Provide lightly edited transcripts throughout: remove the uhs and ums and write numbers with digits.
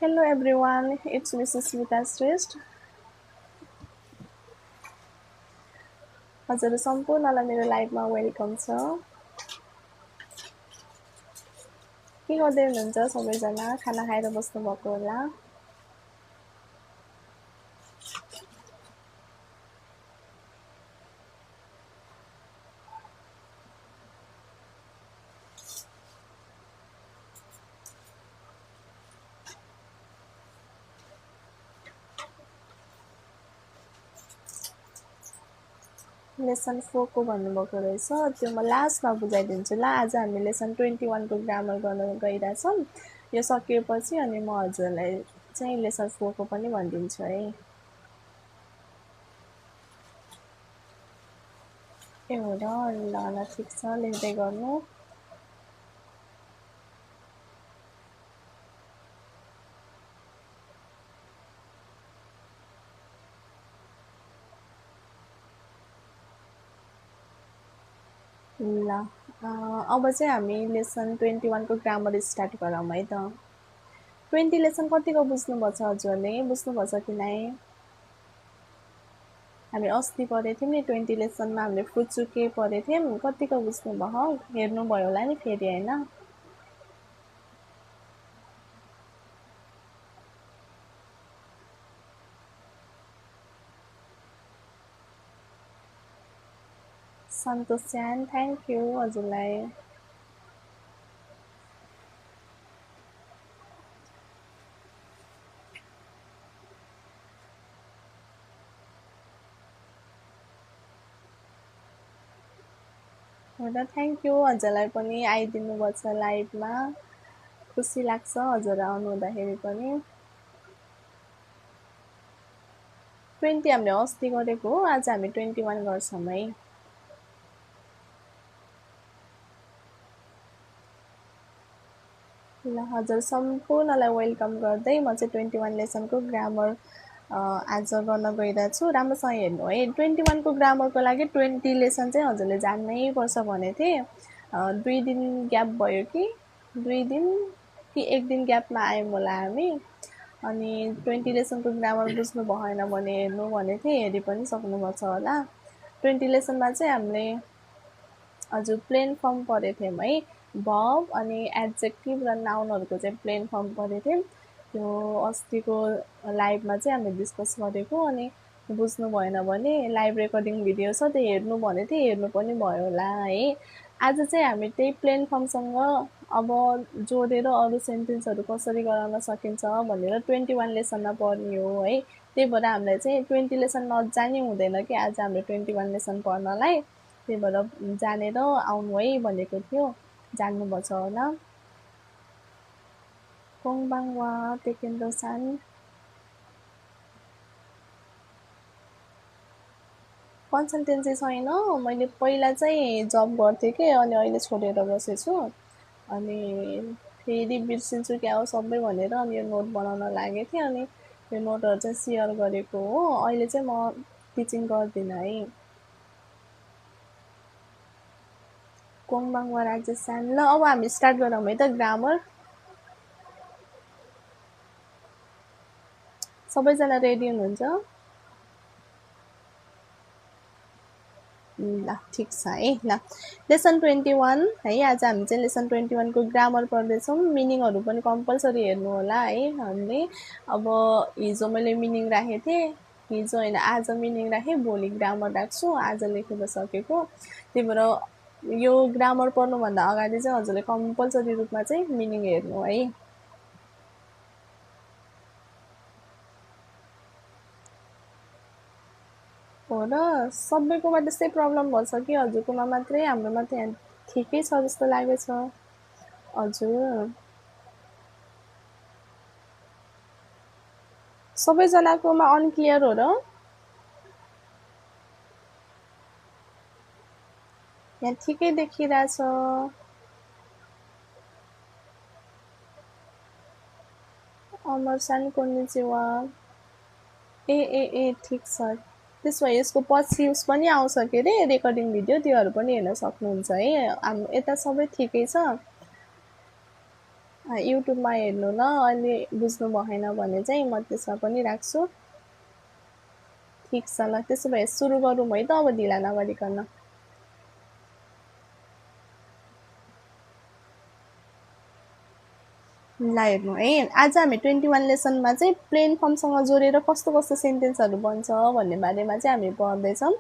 Hello everyone, it's Mrs. Smita Shrestha. हजुर सम्पूर्णलाई मेरो लाइभमा welcome छ। के गर्दै हुनुहुन्छ सबैजना? खाना खाएर बस्नुभएको होला। लेसन 4 को भन्नुभएको रहेछ, त्यो म लास्टमा बुझाइदिन्छु ल। आज हामी लेसन 21 को ग्रामर गर्न गइरहेछौँ। यो सकिएपछि अनि म हजुरलाई चाहिँ लेसन 4 को पनि भनिदिन्छु है। ए हो र, ल ठिक छ, लेख्दै गर्नु। ल अब चाहिँ हामी लेसन 21 को ग्रामर स्टार्ट गरौँ है त। 20 लेसन कतिको बुझ्नुभएको छ हजुरले? बुझ्नुभएको छ कि नै? हामी अस्ति पढेको थियौँ नि 20 लेसनमा हामीले फुचु के पढेको थियौँ, कतिको बुझ्नुभयो? हेर्नुभयो होला नि फेरि होइन? सन्तोष स्यान, थ्याङ्क यू हजुरलाई। र थ्याङ्क यू हजुरलाई पनि आइदिनु भएको छ लाइभमा। खुसी लाग्छ हजुर आउनु हुँदाखेरि पनि। 20 हामीले अस्ति गरेको हो, आज हामी 21 गर्छौँ है। ल हजुर सम्पूर्णलाई वेलकम गर्दै म चाहिँ 21 लेसनको ग्रामर आज गर्न गइरहेको छु। राम्रोसँग हेर्नु है। 21 को ग्रामरको लागि 20 लेसन चाहिँ हजुरले जान्नै पर्छ भनेको थिएँ। 2 दिन ग्याप भयो कि 2 दिन कि 1 दिन ग्यापमा आयौँ होला हामी। अनि 20 लेसनको ग्रामर बुझ्नु भएन भने हेर्नु भनेको थिएँ, हेरि पनि सक्नुभएको छ होला। 20 लेसनमा चाहिँ हामीले हजुर प्लेन फर्म पढेको थियौँ है। भर्ब अनि एड्जेक्टिभ र नाउनहरूको चाहिँ प्लेन फर्म पढेको थियौँ। त्यो अस्तिको लाइभमा चाहिँ हामीले डिस्कस गरेको। अनि बुझ्नु भएन भने लाइभ रेकर्डिङ भिडियो छ, त्यो हेर्नु भनेको थिएँ, हेर्नु पनि भयो होला है। आज चाहिँ हामी त्यही प्लेन फर्मसँग अब जोडेर अरू सेन्टेन्सहरू कसरी गराउन सकिन्छ भनेर 21 लेसनमा पढ्ने हो है। त्यही भएर हामीलाई चाहिँ 20 लेसन नजाने हुँदैन कि आज हामीले 21 लेसन पढ्नलाई। त्यही भएर जानेर आउनु है भनेको थियो, जान्नुभएको छ होला। कोङबाङवा टेकेन्डो सान। कन्सल्टेन्सी छैन, मैले पहिला चाहिँ जब गर्थेँ कि, अनि अहिले छोडेर बसेछु। अनि फेरि बिर्सिन्छु क्या हो सबै भनेर अनि यो नोट बनाउन लागेको थिएँ। अनि यो नोटहरू चाहिँ सेयर गरेको हो। अहिले चाहिँ म टिचिङ गर्दिनँ है। कोङबाङवा राजेशान। ल अब हामी स्टार्ट गरौँ है त ग्रामर। सबैजना रेडी हुनुहुन्छ? ल ठिक छ है। ल लेसन 21 है। आज हामी चाहिँ लेसन 21 को ग्रामर पढ्दैछौँ। मिनिङहरू पनि कम्पलसरी हेर्नु होला है हामीले। अब हिजो मैले मिनिङ राखेको थिएँ, हिजो होइन आज मिनिङ राखेँ, भोलि ग्रामर राख्छु। आज लेखेर सकेको। त्यही भएर यो ग्रामर पढ्नुभन्दा अगाडि चाहिँ हजुरले कम्पलसरी रूपमा चाहिँ मिनिङ हेर्नु है। हो र, सबैकोमा त्यस्तै प्रब्लम भन्छ कि हजुरकोमा मात्रै, हाम्रो मात्रै ठिकै छ जस्तो लागेछ हजुर। सबैजनाकोमा अनक्लियर हो र? यहाँ ठिकै देखिरहेछ। अमरसान कोनिचिवा। ए ठिक छ। त्यसो भए यसको पछि उस पनि आउँछ के अरे रेकर्डिङ भिडियो, त्योहरू पनि हेर्न सक्नुहुन्छ है। यता सबै ठिकै छ। युट्युबमा हेर्नु ल, अहिले बुझ्नु भएन भने चाहिँ म त्यसमा पनि राख्छु। ठिक छ ल, त्यसो भए सुरु गरौँ है त अब ढिला नगरिकन। ल हेर्नु है, आज हामी 21 लेसनमा चाहिँ प्लेन फर्मसँग जोडेर कस्तो कस्तो सेन्टेन्सहरू बन्छ भन्ने बारेमा चाहिँ हामी पढ्दैछौँ।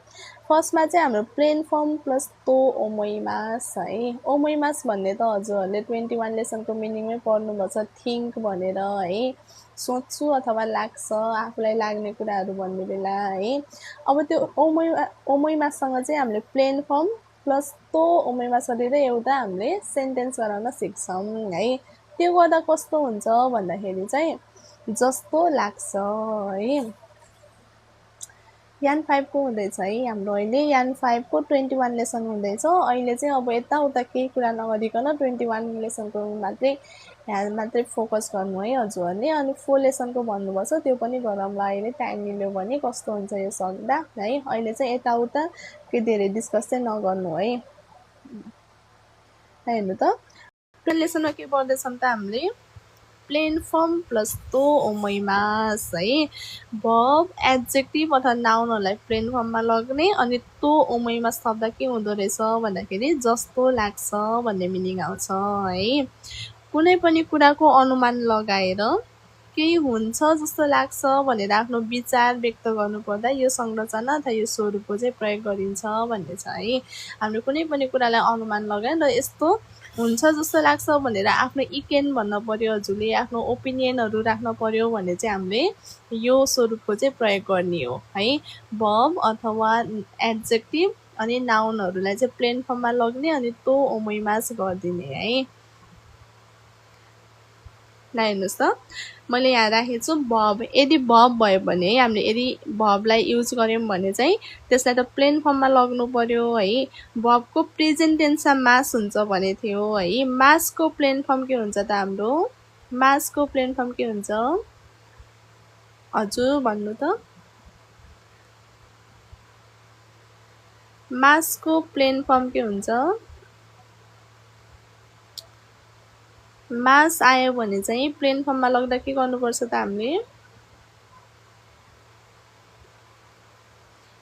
फर्स्टमा चाहिँ हाम्रो प्लेन फर्म प्लस तो ओमोइमास है। ओमोइमास भन्ने त हजुरहरूले 21 लेसनको मिनिङमै पढ्नुभएको छ, थिङ्क भनेर है। सोच्छु अथवा लाग्छ, आफूलाई लाग्ने कुराहरू भन्ने बेला है। अब त्यो ओमोइमाससँग चाहिँ हामीले प्लेन फर्म प्लस तो ओमोइमास गरेर एउटा हामीले सेन्टेन्स बनाउन सिक्छौँ है। त्यो गर्दा कस्तो हुन्छ भन्दाखेरि चाहिँ जस्तो लाग्छ है। यान 5 को हुँदैछ है हाम्रो अहिले, यान 5 को 21 लेसन हुँदैछ। अहिले चाहिँ अब यताउता केही कुरा नगरिकन 21 लेसनको मात्रै फोकस गर्नु है हजुरहरूले। अनि 4 लेसनको भन्नुभएको छ, त्यो पनि गरौँला अहिले, टाइम मिल्यो भने कस्तो हुन्छ यो सक्दा है। अहिले चाहिँ यताउता केही धेरै डिस्कस चाहिँ नगर्नु है। हेर्नु त लेसनमा के पढ्दैछौँ त हामीले, प्लेन फर्म प्लस तो ओमोइमास है। भर्ब एड्जेक्टिभ अथवा नाउनहरूलाई प्लेन फर्ममा लग्ने अनि तो ओमोइमास थप्दा के हुँदो रहेछ भन्दाखेरि जस्तो लाग्छ भन्ने मिनिङ आउँछ है। कुनै पनि कुराको अनुमान लगाएर केही हुन्छ जस्तो लाग्छ भनेर आफ्नो विचार व्यक्त गर्नुपर्दा यो संरचना अथवा यो स्वरूपको चाहिँ प्रयोग गरिन्छ भन्ने छ है। हामीले कुनै पनि कुरालाई अनुमान लगाएर यस्तो हुन्छ जस्तो लाग्छ भनेर आफ्नो इकेन भन्न पर्यो हजुरले, आफ्नो ओपिनियनहरू राख्न पर्यो भने चाहिँ हामीले यो स्वरूपको चाहिँ प्रयोग गर्ने हो है। भर्ब अथवा एड्जेक्टिभ अनि नाउनहरूलाई चाहिँ प्लेन फर्ममा लग्ने अनि तो ओमोइमास गरिदिने है। ल हेर्नुहोस् त, मैले यहाँ राखेको छु भर्ब। यदि भर्ब भयो भने हामीले यदि भर्बलाई युज गऱ्यौँ भने चाहिँ त्यसलाई त प्लेन फर्ममा लग्नु पर्यो है। भर्बको प्रेजेन्ट टेन्समा मास हुन्छ भने थियो है। मासको प्लेन फर्म के हुन्छ त हाम्रो, मासको प्लेन फर्म के हुन्छ हजुर भन्नु त। मासको प्लेन फर्म के हुन्छ, मास आयो भने चाहिँ प्लेन फर्ममा लग्दा के गर्नुपर्छ त हामीले,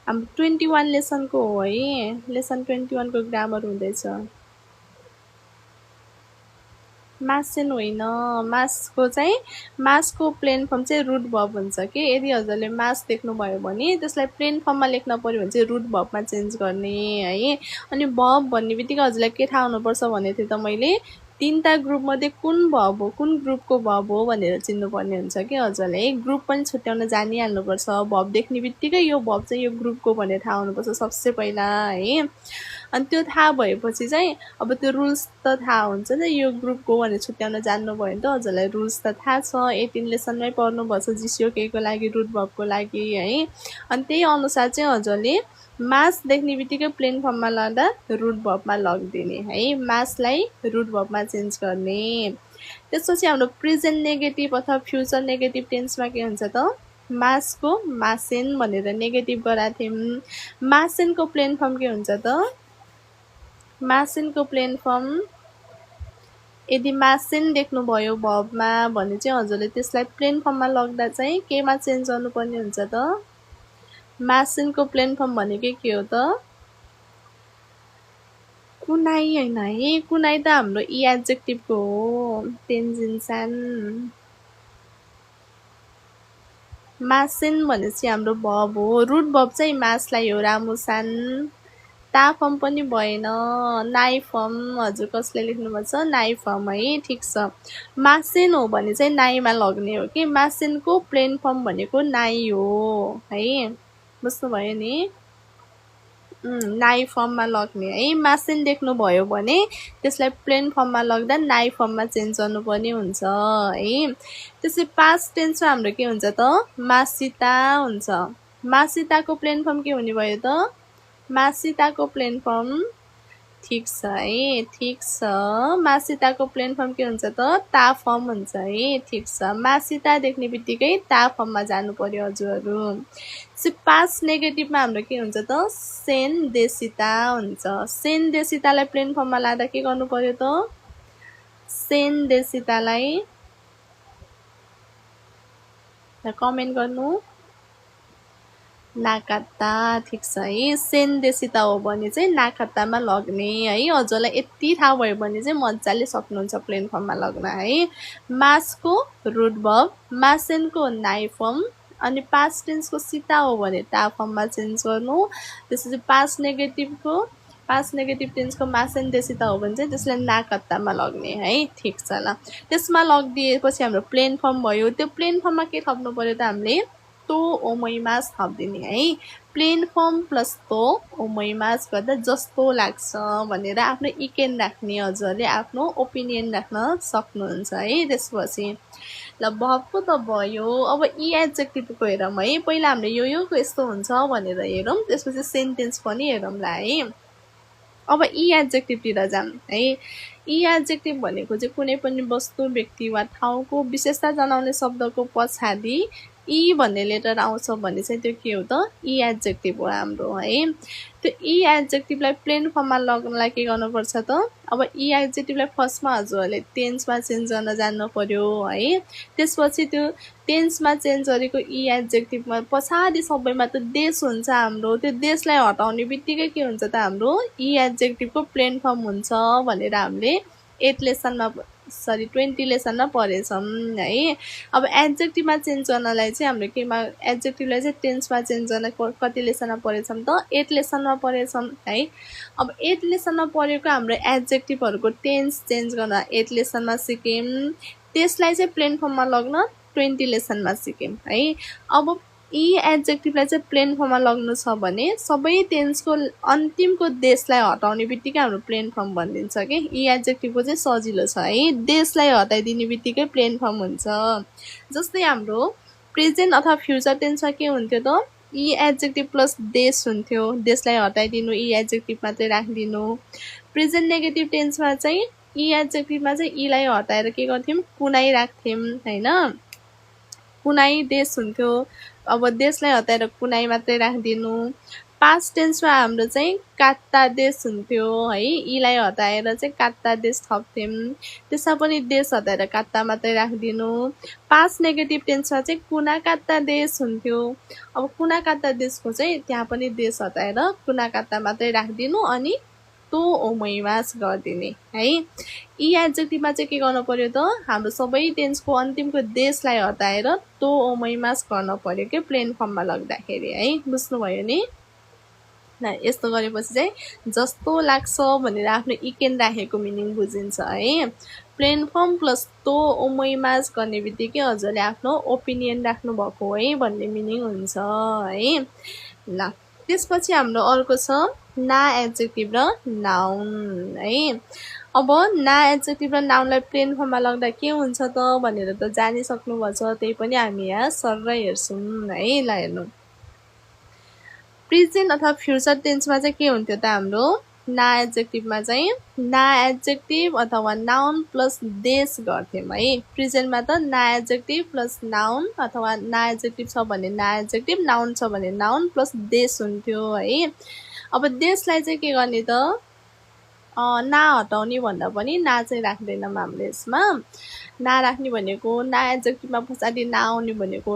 हाम्रो 21 लेसनको हो है, लेसन 21 को ग्रामर हुँदैछ। मास चाहिँ होइन, मासको चाहिँ मासको प्लेन फर्म चाहिँ रुट भर्ब हुन्छ कि। यदि हजुरले मास देख्नुभयो भने त्यसलाई प्लेन फर्ममा लेख्न पर्यो भने चाहिँ रुट भर्बमा चेन्ज गर्ने है। अनि भर्ब भन्ने बित्तिकै हजुरलाई के थाहा हुनुपर्छ भनेको थिएँ त मैले, 3टा ग्रुपमध्ये कुन भर्ब हो, कुन ग्रुपको भर्ब हो भनेर चिन्नुपर्ने हुन्छ कि हजुरले। ग्रुप पनि छुट्याउन जानिहाल्नुपर्छ, भर्ब देख्ने बित्तिकै यो भर्ब चाहिँ यो ग्रुपको भनेर थाहा हुनुपर्छ सबसे पहिला है। अनि त्यो थाहा भएपछि चाहिँ अब त्यो रुल्स त थाहा हुन्छ नि, यो ग्रुपको भनेर छुट्याउन जान्नुभयो भने त हजुरलाई रुल्स त थाहा छ, 18 लेसनमै पढ्नुभएको छ जिसिओकेको लागि, रुट भर्बको लागि है। अनि त्यही अनुसार चाहिँ हजुरले मास देख्ने बित्तिकै प्लेन फर्ममा लाँदा रुट भर्बमा लगिदिने है, मासलाई रुट भर्बमा चेन्ज गर्ने। त्यसपछि हाम्रो प्रेजेन्ट नेगेटिभ अथवा फ्युचर नेगेटिभ टेन्समा के हुन्छ त, मासको मासेन भनेर नेगेटिभ गराएको थियौँ। मासेनको प्लेन फर्म के हुन्छ त, मासेनको प्लेन फर्म यदि मासेन देख्नुभयो भर्बमा भने चाहिँ हजुरले त्यसलाई प्लेन फर्ममा लग्दा चाहिँ केमा चेन्ज गर्नुपर्ने हुन्छ त, मासेनको प्लेन फर्म भनेको के हो त, कुनाई होइन है, कुनाई त हाम्रो इ एड्जेक्टिभको हो, तेन्जिन्सान। मासेन भनेपछि हाम्रो भर्ब हो, रुट भर्ब चाहिँ मासलाई हो, रामुसान। ता फर्म पनि भएन, नाइ फर्म, हजुर कसले लेख्नुभएको छ नाइ फर्म है, ठिक छ। मासेन हो भने चाहिँ नाइमा लग्ने हो कि, मासेनको प्लेन फर्म भनेको नाइ हो है, बुझ्नुभयो नि, नाइ फर्ममा लग्ने है। मासेन देख्नुभयो भने त्यसलाई प्लेन फर्ममा लग्दा नाइ फर्ममा चेन्ज गर्नुपर्ने हुन्छ है। त्यसै पास्ट टेन्समा हाम्रो के हुन्छ त, मासिता हुन्छ। मासिताको प्लेन फर्म के हुने भयो त, मासिताको प्लेन फर्म, ठिक छ है, ठिक छ, मासिताको प्लेन फर्म के हुन्छ त, ता फर्म हुन्छ है, ठिक छ। मासिता देख्ने बित्तिकै ता फर्ममा जानु पर्यो हजुरहरू। पास्ट नेगेटिभमा हाम्रो के हुन्छ त, सेन देशिता हुन्छ। सेन देशितालाई प्लेन फर्ममा लाँदा के गर्नु पर्यो त, सेन्देसितालाई कमेन्ट गर्नु। नाकात्ता ठिक छ है। सेन्देसिता हो भने चाहिँ नाकात्तामा लग्ने है। हजुरलाई यति थाहा भयो भने चाहिँ मजाले सक्नुहुन्छ प्लेन फर्ममा लग्न है। मासको रुट भर्ब, मासेनको नाइ फर्म, अनि पास्ट टेन्सको सिता हो भने टा फर्ममा चेन्ज गर्नु। त्यसपछि पास्ट नेगेटिभ टेन्सको मासेन्देसिता हो भने चाहिँ त्यसलाई नाकात्तामा लग्ने है। ठिक छ ल। त्यसमा लगिदिएपछि हाम्रो प्लेन फर्म भयो। त्यो प्लेन फर्ममा के थप्नु पर्यो त हामीले तो ओमैमास थपिदिने है। प्लेन फर्म प्लस तो ओमैमास गर्दा जस्तो लाग्छ भनेर आफ्नो इकेन राख्ने, हजुरले आफ्नो ओपिनियन राख्न सक्नुहुन्छ है। त्यसपछि ल भर्बको त भयो। अब इ एडजेक्टिभको हेरौँ है। पहिला हामीले यो यस्तो हुन्छ भनेर हेरौँ, त्यसपछि सेन्टेन्स पनि हेरौँला है। अब इ एडजेक्टिभतिर जाऊँ है। इ एडजेक्टिभ भनेको चाहिँ कुनै पनि वस्तु, व्यक्ति वा ठाउँको विशेषता जनाउने शब्दको पछाडि इ भन्ने लेटर आउँछ भने चाहिँ त्यो के हो त इ एडजेक्टिभ हो हाम्रो है। त्यो इ एडजेक्टिभलाई प्लेन फर्ममा लग्नलाई के गर्नुपर्छ त अब इ एडजेक्टिभलाई फर्स्टमा हजुरहरूले टेन्समा चेन्ज गर्न जान्नु पर्यो है। त्यसपछि त्यो टेन्समा चेन्ज गरेको इ एडजेक्टिभमा पछाडि सबैमा त देश हुन्छ हाम्रो। त्यो देशलाई हटाउने बित्तिकै के हुन्छ त हाम्रो इ एडजेक्टिभको प्लेन फर्म हुन्छ भनेर हामीले 20 लेसनमा पढेछौँ है। अब एडजेक्टिभमा चेन्ज गर्नलाई चाहिँ हाम्रो केमा एडजेक्टिभलाई चाहिँ टेन्समा चेन्ज गर्न कति लेसनमा पढेछौँ त 8 लेसनमा पढेछौँ है। अब 8 लेसनमा पढेको हाम्रो एडजेक्टिभहरूको टेन्स चेन्ज गर्न 8 लेसनमा सिक्यौँ। त्यसलाई चाहिँ प्लेन फर्ममा लग्न 20 लेसनमा सिक्यौँ है। अब इ एडजेक्टिभलाई चाहिँ प्लेन फर्ममा लग्नु छ भने सबै टेन्सको अन्तिमको देशलाई हटाउने बित्तिकै हाम्रो प्लेन फर्म भनिदिन्छ कि। इ एडजेक्टिभको चाहिँ सजिलो छ है। देशलाई हटाइदिने बित्तिकै प्लेन फर्म हुन्छ। जस्तै हाम्रो प्रेजेन्ट अथवा फ्युचर टेन्समा के हुन्थ्यो त इ एडजेक्टिभ प्लस देश हुन्थ्यो। देशलाई हटाइदिनु, इ एडजेक्टिभ मात्रै राखिदिनु। प्रेजेन्ट नेगेटिभ टेन्समा चाहिँ इ एडजेक्टिभमा चाहिँ इलाई हटाएर के गर्थ्यौँ कुनै राख्थ्यौँ होइन। कुनै देश हुन्थ्यो, अब देशलाई हटाएर कुनै मात्रै राखिदिनु। पास्ट टेन्समा हाम्रो चाहिँ कात्ता देश हुन्थ्यो है। इलाई हटाएर चाहिँ कात्ता देश थप्थ्यौँ। त्यसमा पनि देश हटाएर कात्ता मात्रै राखिदिनु। पास्ट नेगेटिभ टेन्समा चाहिँ कुना कात्ता देश हुन्थ्यो। अब कुना कात्ता देशको चाहिँ त्यहाँ पनि देश हटाएर कुना कात्ता मात्रै राखिदिनु अनि तो ओमैमास गरिदिने है। इ एडजेक्टिभमा चाहिँ के गर्नु पर्यो त हाम्रो सबै टेन्सको अन्तिमको देशलाई हटाएर तो ओमैमास गर्न पर्यो कि प्लेन फर्ममा लग्दाखेरि है। बुझ्नुभयो नि। ल यस्तो गरेपछि चाहिँ जस्तो लाग्छ भनेर आफ्नो इकेन राखेको मिनिङ बुझिन्छ है। प्लेन फर्म प्लस तो ओमैमास गर्ने बित्तिकै हजुरले आफ्नो ओपिनियन राख्नु भएको है भन्ने मिनिङ हुन्छ है। ल त्यसपछि हाम्रो अर्को छ ना एडजेक्टिभ र नाउन है। अब ना एडजेक्टिभ र नाउनलाई प्लेन फर्ममा लग्दा के हुन्छ त भनेर त जानिसक्नुभएको छ। त्यही पनि हामी यहाँ सरर हेर्छौँ है। ल हेर्नु, प्रेजेन्ट अथवा फ्युचर टेन्समा चाहिँ के हुन्थ्यो त हाम्रो ना एडजेक्टिभमा चाहिँ ना एडजेक्टिभ अथवा नाउन प्लस देश गर्थ्यौँ है। प्रेजेन्टमा त ना एडजेक्टिभ प्लस नाउन अथवा ना एडजेक्टिभ छ भने ना एडजेक्टिभ, नाउन छ भने नाउन प्लस देश हुन्थ्यो है। अब देशलाई चाहिँ के गर्ने त ना हटाउने भन्दा पनि ना चाहिँ राख्दैनौँ हामीले यसमा। ना राख्ने भनेको ना एडजेक्टिभमा पछाडि ना आउने भनेको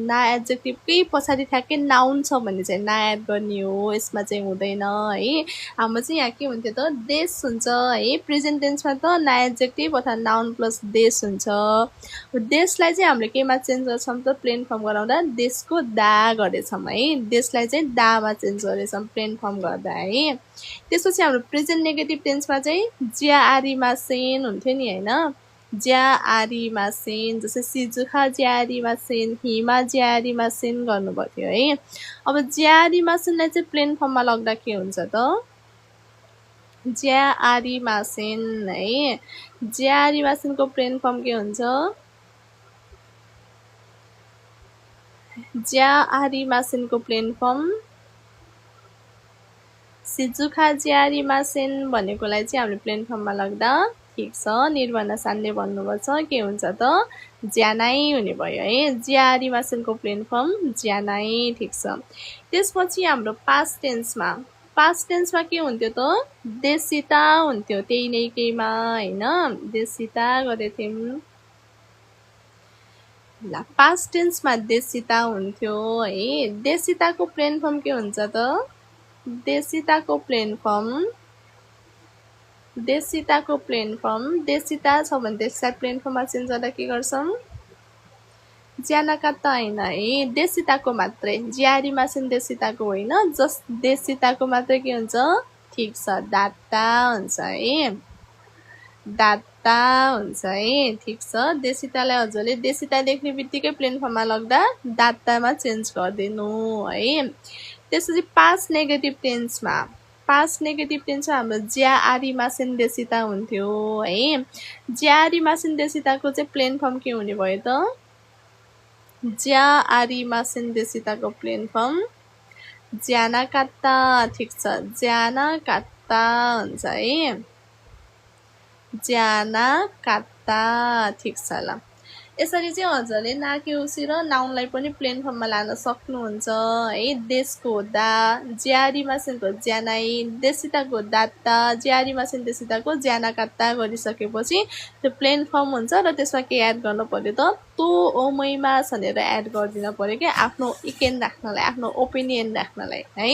ना एडजेक्टिभकै पछाडि ठ्याक्कै नाउन छ भने चाहिँ ना एड गर्ने हो। यसमा चाहिँ हुँदैन है। हाम्रो चाहिँ यहाँ के हुन्थ्यो त देश हुन्छ है। प्रेजेन्ट टेन्समा त ना एडजेक्टिभ अथवा नाउन प्लस देश हुन्छ। देशलाई चाहिँ हामीले केमा चेन्ज गर्छौँ त प्लेन फर्म गराउँदा देशको दा गरेछौँ है। देशलाई चाहिँ दामा चेन्ज गरेछौँ प्लेन फर्म गर्दा है। त्यसपछि हाम्रो प्रेजेन्ट नेगेटिभ टेन्समा चाहिँ ज्या आरीमा सेन हुन्थ्यो नि होइन। ज्या आरीमा सेन, जस्तै सिजुखा ज्या आरीमा सेन, हिमा ज्या आरीमा सेन गर्नुभएको थियो है। अब ज्या आरीमा सेनलाई चाहिँ प्लेन फर्ममा लग्दा के हुन्छ त ज्या आरीमा सेन है। ज्या आरीमा सेनको प्लेन फर्म के हुन्छ ज्या आरीमा सेनको प्लेन फर्म सिजुखा ज्या आरीमा सेन भनेकोलाई चाहिँ हामीले प्लेन फर्ममा लग्दा ठिक छ। निर्भना सानले भन्नुभएको छ के हुन्छ त ज्यानै हुने भयो है। ज्या आरीमा सेनको प्लेन फर्म ज्यानै ठिक छ। त्यसपछि हाम्रो पास्ट टेन्समा पास्ट टेन्समा के हुन्थ्यो त देशिता हुन्थ्यो त्यही नै केहीमा हैन देशिता गरेथ्यौं ल पास्ट टेन्समा देशिता हुन्थ्यो है देशिताको प्लेन फर्म के हुन्छ त देशिताको प्लेन फर्म देशिता छ भने त्यसलाई प्लेन फर्ममा चेन्ज गर्दा के गर्छौं ज्यानाकाता हैन है देशिताको मात्रै ज्यारीमा चाहिँ देशिताको होइन जस देशिताको मात्रै के हुन्छ ठीक छ दाता हुन्छ है दाता हुन्छ है ठीक छ देशितालाई हजुरले देशिता देख्ने बित्तिकै प्लेन फर्ममा लग्दा दातामा चेन्ज गरिदिनु है त्यसपछि पास्ट नेगेटिभ टेन्समा हाम्रो ज्या आरीमा चाहिँ देशिता हुन्थ्यो है ज्या आरीमा चाहिँ देशिताको चाहिँ प्लेन फर्म के हुने भयो त ज्या आरीमा चाहिँ देशिताको प्लेन फर्म ज्यानाकाता ठीक छ ज्यानाकाता हुन्छ है ज्यानाकाता ठीक छ ल यसरी चाहिँ हजुरले नाकेउसी र नाउनलाई पनि प्लेन फर्ममा लान सक्नुहुन्छ है देशको दा ज्यारीमा चाहिँ ज्यानाई देशिताको दाता ज्यारीमा चाहिँ देशिताको ज्यानाकाता गरिसकेपछि त्यो प्लेन फर्म हुन्छ र त्यसमा के एड गर्नु पर्यो त तो ओमैमा भनेर एड गरिदिन पर्यो के आफ्नो इकेन राख्नलाई आफ्नो ओपिनियन राख्नलाई है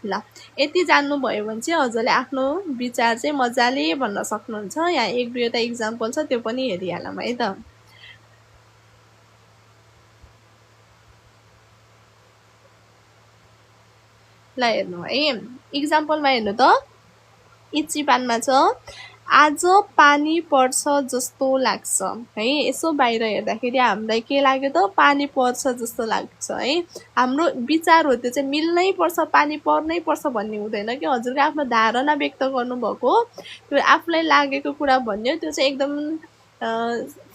ल यति जान्नुभयो भने चाहिँ हजुरले आफ्नो विचार चाहिँ मजाले भन्न सक्नुहुन्छ यहाँ एक दुईवटा इक्जाम्पल छ त्यो पनि हेरिहालौँ है त ल हेर्नु है इक्जाम्पलमा हेर्नु त इचिपानमा छ आज पानी पर्छ जस्तो लाग्छ है यसो बाहिर हेर्दाखेरि हामीलाई के लाग्यो त पानी पर्छ जस्तो लाग्छ है हाम्रो विचार हो त्यो चाहिँ मिल्नै पर्छ पानी पर्नै पर्छ भन्ने हुँदैन कि हजुरको आफ्नो धारणा व्यक्त गर्नुभएको त्यो आफूलाई लागेको कुरा भन्यो त्यो चाहिँ एकदम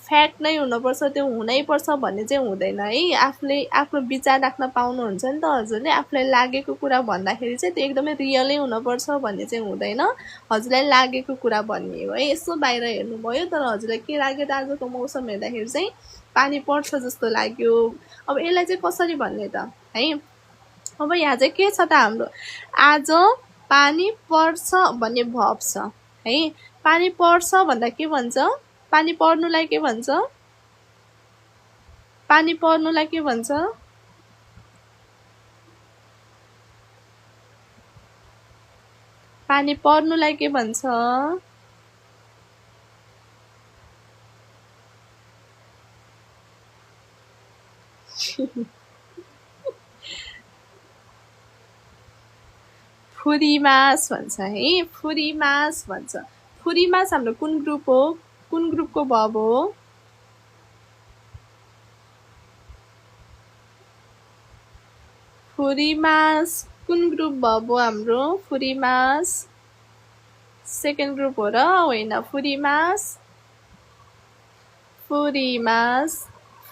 फ्याक्ट नै हुनुपर्छ त्यो हुनैपर्छ भन्ने चाहिँ हुँदैन है आफूले आफ्नो विचार राख्न पाउनुहुन्छ नि त हजुरले आफूलाई लागेको कुरा भन्दाखेरि चाहिँ त्यो एकदमै रियलै हुनुपर्छ भन्ने चाहिँ हुँदैन हजुरलाई लागेको कुरा भन्ने हो है यसो बाहिर हेर्नुभयो तर हजुरलाई के लाग्यो त आजको मौसम हेर्दाखेरि चाहिँ पानी पर्छ जस्तो लाग्यो अब यसलाई चाहिँ कसरी भन्ने त है अब यहाँ चाहिँ के छ त हाम्रो आज पानी पर्छ भन्ने भर्ब छ है पानी पर्छ भन्दा के भन्छ पानी पर्नुलाई के भन्छ पानी पर्नुलाई के भन्छ पानी पर्नुलाई के भन्छ फुरीमास भन्छ है फुरीमास भन्छ फुरीमास हाम्रो कुन ग्रुप हो कुन ग्रुपको भर्ब हो फुरीमास कुन ग्रुप भर्ब हो हाम्रो फुरीमास सेकेन्ड ग्रुप हो र होइन फुरीमास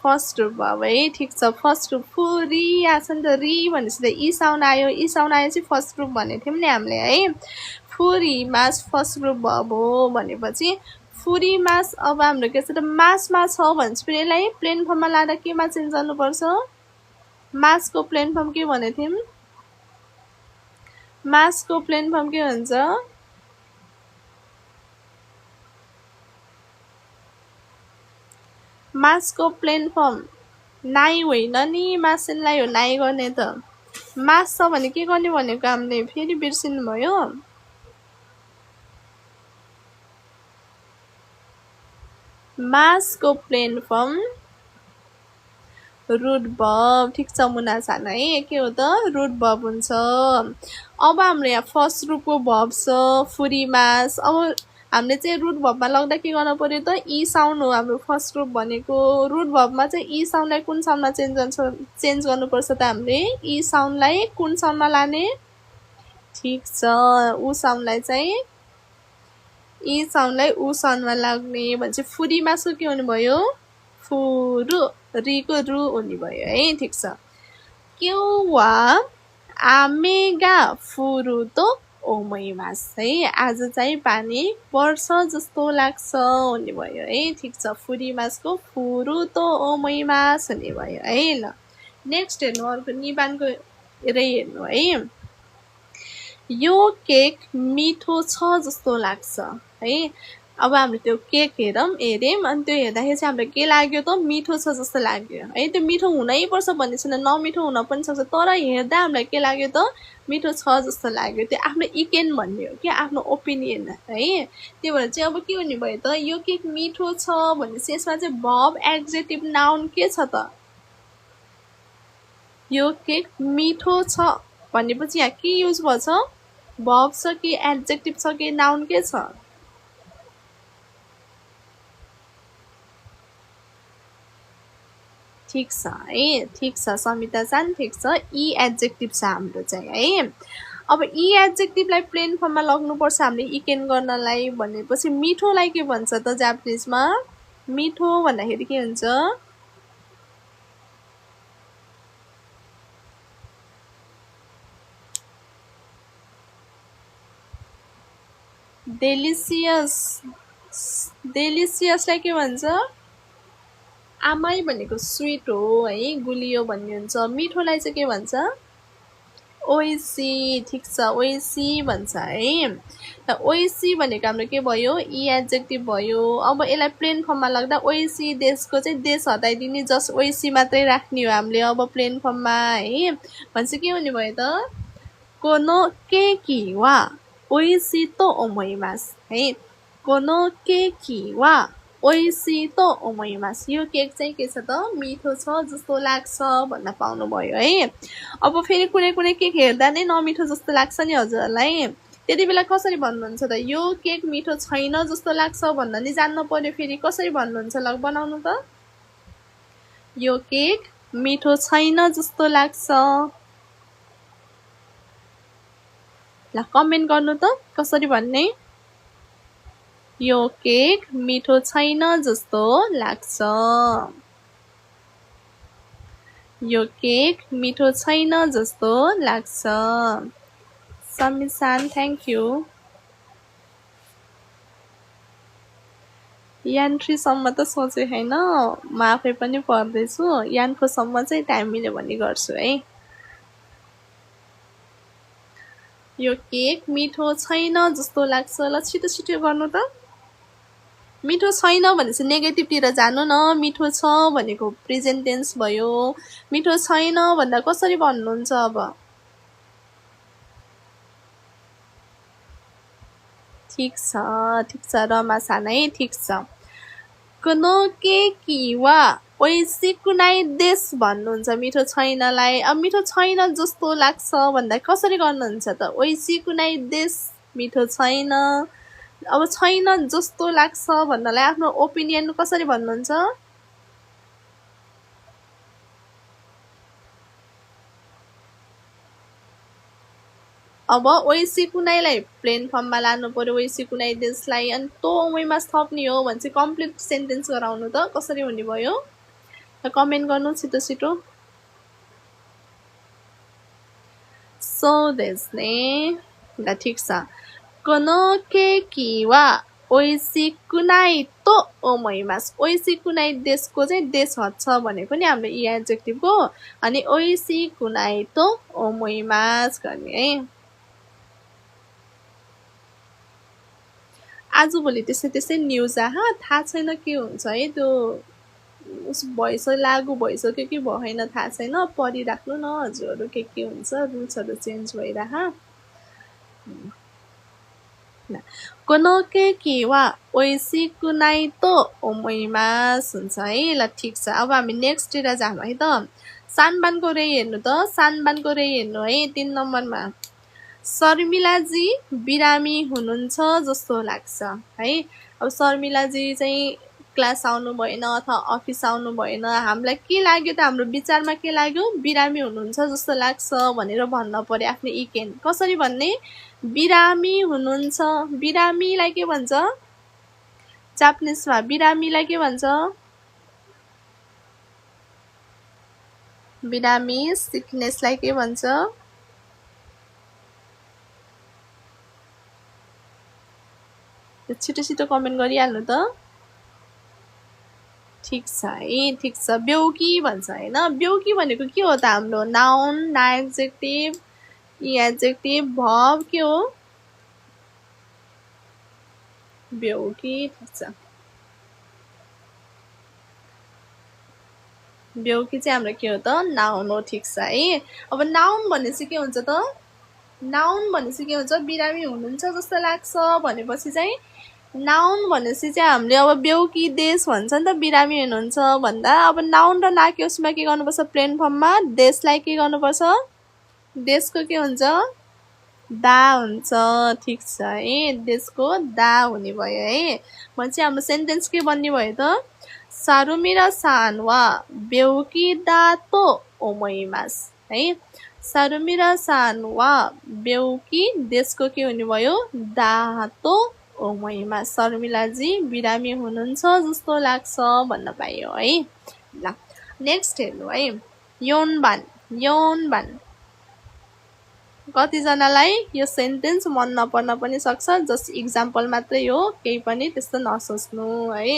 फर्स्ट ग्रुप भर्ब है ठीक छ फर्स्ट ग्रुप फुरी आछ नि त री भनेपछि त ई साउन्ड आयो चाहिँ फर्स्ट ग्रुप भनेको थियौँ नि हामीले है फुरीमास फर्स्ट ग्रुप भर्ब हो भनेपछि फुरीमास अब हाम्रो के छ त मासमा छ भन्छ फेरि यसलाई प्लेन फर्ममा लाँदा केमा चेन्ज गर्नुपर्छ मासको प्लेन फर्म के भनेको थियौँ मासको प्लेन फर्म के हुन्छ मासको प्लेन फर्म नाइ होइन नि मासलाई हो नाइ गर्ने त मास छ भने के गर्ने भनेको हामीले फेरि बिर्सिनु भयो मासको प्लेन फर्म रुट भर्ब ठीक छ मुना छान है के हो त रुट भर्ब हुन्छ अब हाम्रो यहाँ फर्स्ट ग्रुपको भर्ब छ फुरीमास अब हामीले चाहिँ रुट भर्बमा लग्दा के गर्नु पर्यो त ई साउन्ड हो हाम्रो फर्स्ट ग्रुप भनेको रुट भर्बमा चाहिँ ई साउन्डलाई कुन साउन्डमा चेन्ज गर्नुपर्छ त हामीले ई साउन्डलाई कुन साउन्डमा लाने ठीक छ उ साउन्डलाई चाहिँ ई साउन्डलाई उ साउन्डमा लाग्ने भने चाहिँ फुरीमासको के हुने भयो फुरु रीको रु हुने भयो है ठीक छ क्युवा आमेगा फुरुतो ओमैमास है आज चाहिँ पानी पर्छ जस्तो लाग्छ हुने भयो है ठीक छ फुरीमासको फुरुतो ओमैमास हुने भयो है ल नेक्स्ट हेर्नु अर्को निबानको हेर्नु है यो केक मिठो छ जस्तो लाग्छ है। अब हामीले त्यो केक हेऱ्यौँ अनि त्यो हेर्दाखेरि चाहिँ हामीलाई के लाग्यो त मिठो छ जस्तो लाग्यो है। त्यो मिठो हुनैपर्छ भन्ने छैन, नमिठो हुन पनि सक्छ, तर हेर्दा हामीलाई के लाग्यो त मिठो छ जस्तो लाग्यो। त्यो आफ्नो इकेन भन्ने हो कि आफ्नो ओपिनियन है। त्यही भएर चाहिँ अब के हुने भयो त यो केक मिठो छ भनेपछि यसमा चाहिँ भर्ब एड्जेक्टिभ नाउन के छ त यो केक मिठो छ भनेपछि यहाँ के युज भएछ भर्ब छ कि एड्जेक्टिभ छ कि नाउन के छ ठीक छ है। ठीक छ समिता जान ठिक छ ई एड्जेक्टिभ छ हाम्रो चाहिँ है। अब ई एड्जेक्टिभलाई प्लेन फर्ममा लग्नुपर्छ हामीले इकेन गर्नलाई भनेपछि मिठोलाई के भन्छ त जापानिजमा मिठो भन्दाखेरि के हुन्छ डेलिसियस। डेलिसियसलाई के भन्छ आमाई भनेको स्वीट हो है, गुलियो भन्ने हुन्छ। मिठोलाई चाहिँ के भन्छ ओइसी। ठिक छ ओइसी भन्छ है। त ओइसी भनेको हाम्रो के भयो ई एड्जेक्टिभ भयो। अब यसलाई प्लेन फर्ममा लाग्दा ओइसी देशको चाहिँ देश हटाइदिने जस्ट ओइसी मात्रै राख्ने हो हामीले अब प्लेन फर्ममा है। भनेपछि के हुने भयो त कोनो केकी वा ओइसी तो ओमोइमास है। कोनो केकी वा ओइसी तो ओमोइमास। यो केक चाहिँ के छ त मिठो छ जस्तो लाग्छ भन्न पाउनुभयो है। अब फेरि कुनै कुनै केक हेर्दा नै नमिठो जस्तो लाग्छ नि हजुरहरूलाई, त्यति बेला कसरी भन्नुहुन्छ त यो केक मिठो छैन जस्तो लाग्छ भन्न नि जान्नु पर्यो। फेरि कसरी भन्नुहुन्छ ल बनाउनु त यो केक मिठो छैन जस्तो लाग्छ ल कमेन्ट गर्नु त कसरी भन्ने यो केक मिठो छैन जस्तो लाग्छ। यो केक मिठो छैन जस्तो लाग्छ। समिसान थ्याङ्क यू। यान 3 सम्म त सोचे हैन, म आफै पनि पढ्दैछु। यान 4 सम्म चाहिँ टाइम मिल्यो भने गर्छु है। यो केक मिठो छैन जस्तो लाग्छ ल छिटो छिटो गर्नु त। मिठो छैन भनेपछि नेगेटिभतिर जानु न, मिठो छ भनेको प्रेजेन्ट टेन्स भयो। मिठो छैन भन्दा कसरी भन्नुहुन्छ अब ठिक छ रमा सानै ठिक छ। कोनो केकी वा ओइसी कुनै देश भन्नुहुन्छ मिठो छैनलाई। अब मिठो छैन जस्तो लाग्छ भन्दा कसरी गर्नुहुन्छ त ओइसी कुनै देश मिठो छैन। अब छैन जस्तो लाग्छ भन्नलाई आफ्नो ओपिनियन कसरी भन्नुहुन्छ अब ओइसी कुनैलाई प्लेन फर्ममा लानु पर्यो ओइसी कुनै देशलाई अनि तो ओमैमा थप्ने हो भने चाहिँ कम्प्लिट सेन्टेन्स गराउनु त कसरी हुने भयो कमेन्ट गर्नु छिटो छिटो। सो देस्ने ल ठिक छ। कोनो केकी वा ओइसी कुनै तो ओमैमास। ओइसी कुनै देशको चाहिँ देश हट्छ भनेको नि हाम्रो ई एड्जेक्टिभको अनि ओइसी कुनै तो ओमैमास गर्ने है। आजभोलि त्यसै न्युज थाहा छैन के हुन्छ है त्यो लागु भइसक्यो कि भएन थाहा छैन। पढिराख्नु न हजुरहरू के हुन्छ रुल्सहरू चेन्ज भइरह। कोनो केकी वा ओइसी कुनै तो ओमैमास हुन्छ है ल ठिक छ। अब हामी नेक्स्टतिर जाऊँ है त। सानबानको रे हेर्नु त सानबानको रे हेर्नु है 3 नम्बरमा शर्मिलाजी बिरामी हुनुहुन्छ जस्तो लाग्छ है। अब शर्मिलाजी चाहिँ क्लास आउनु भएन अथवा अफिस आउनु भएन हामीलाई के लाग्यो त हाम्रो विचारमा के लाग्यो बिरामी हुनुहुन्छ जस्तो लाग्छ भनेर भन्न पर्यो आफ्नो इकेन कसरी भन्ने बिरामी हुनुहुन्छ। बिरामीलाई के भन्छ जापानिजमा बिरामीलाई के भन्छ बिरामी सिकनेसलाई के भन्छ छिटो छिटो कमेन्ट गरिहाल्नु त ठिक छ है। ठिक छ बेउकी भन्छ हैन। बेउकी भनेको के हो त हाम्रो नाउन एड्जेक्टिभ एडजेक्टिभ भर्ब के हो बेहुकी ठिक छ बेहुकी चाहिँ हाम्रो के हो त नाउन हो ठिक छ है अब नाउन भनेपछि के हुन्छ त नाउन भनेपछि के हुन्छ बिरामी हुनुहुन्छ जस्तो लाग्छ भनेपछि चाहिँ नाउन भनेपछि चाहिँ हामीले अब बेहुकी देश भन्छ नि त बिरामी हुनुहुन्छ भन्दा अब नाउन र नाक्योसमा के गर्नुपर्छ प्लेन फर्ममा देशलाई के गर्नुपर्छ देशको के हुन्छ दा हुन्छ ठिक छ है देशको दा हुने भयो है भनेपछि हाम्रो सेन्टेन्स के बन्ने भयो त सारुमिरा सान वा बेहुकी दा तो ओमोइमास है सारुमिरा सान वा बेहुकी देशको के हुने भयो दा तो ओमोइमास शर्मिलाजी बिरामी हुनुहुन्छ जस्तो लाग्छ भन्न पाइयो है ल नेक्स्ट हेर्नु है योनबान कतिजनालाई यो सेन्टेन्स मन नपर्न पनि सक्छ जस्ट इक्जाम्पल मात्रै हो केही पनि त्यस्तो नसोच्नु है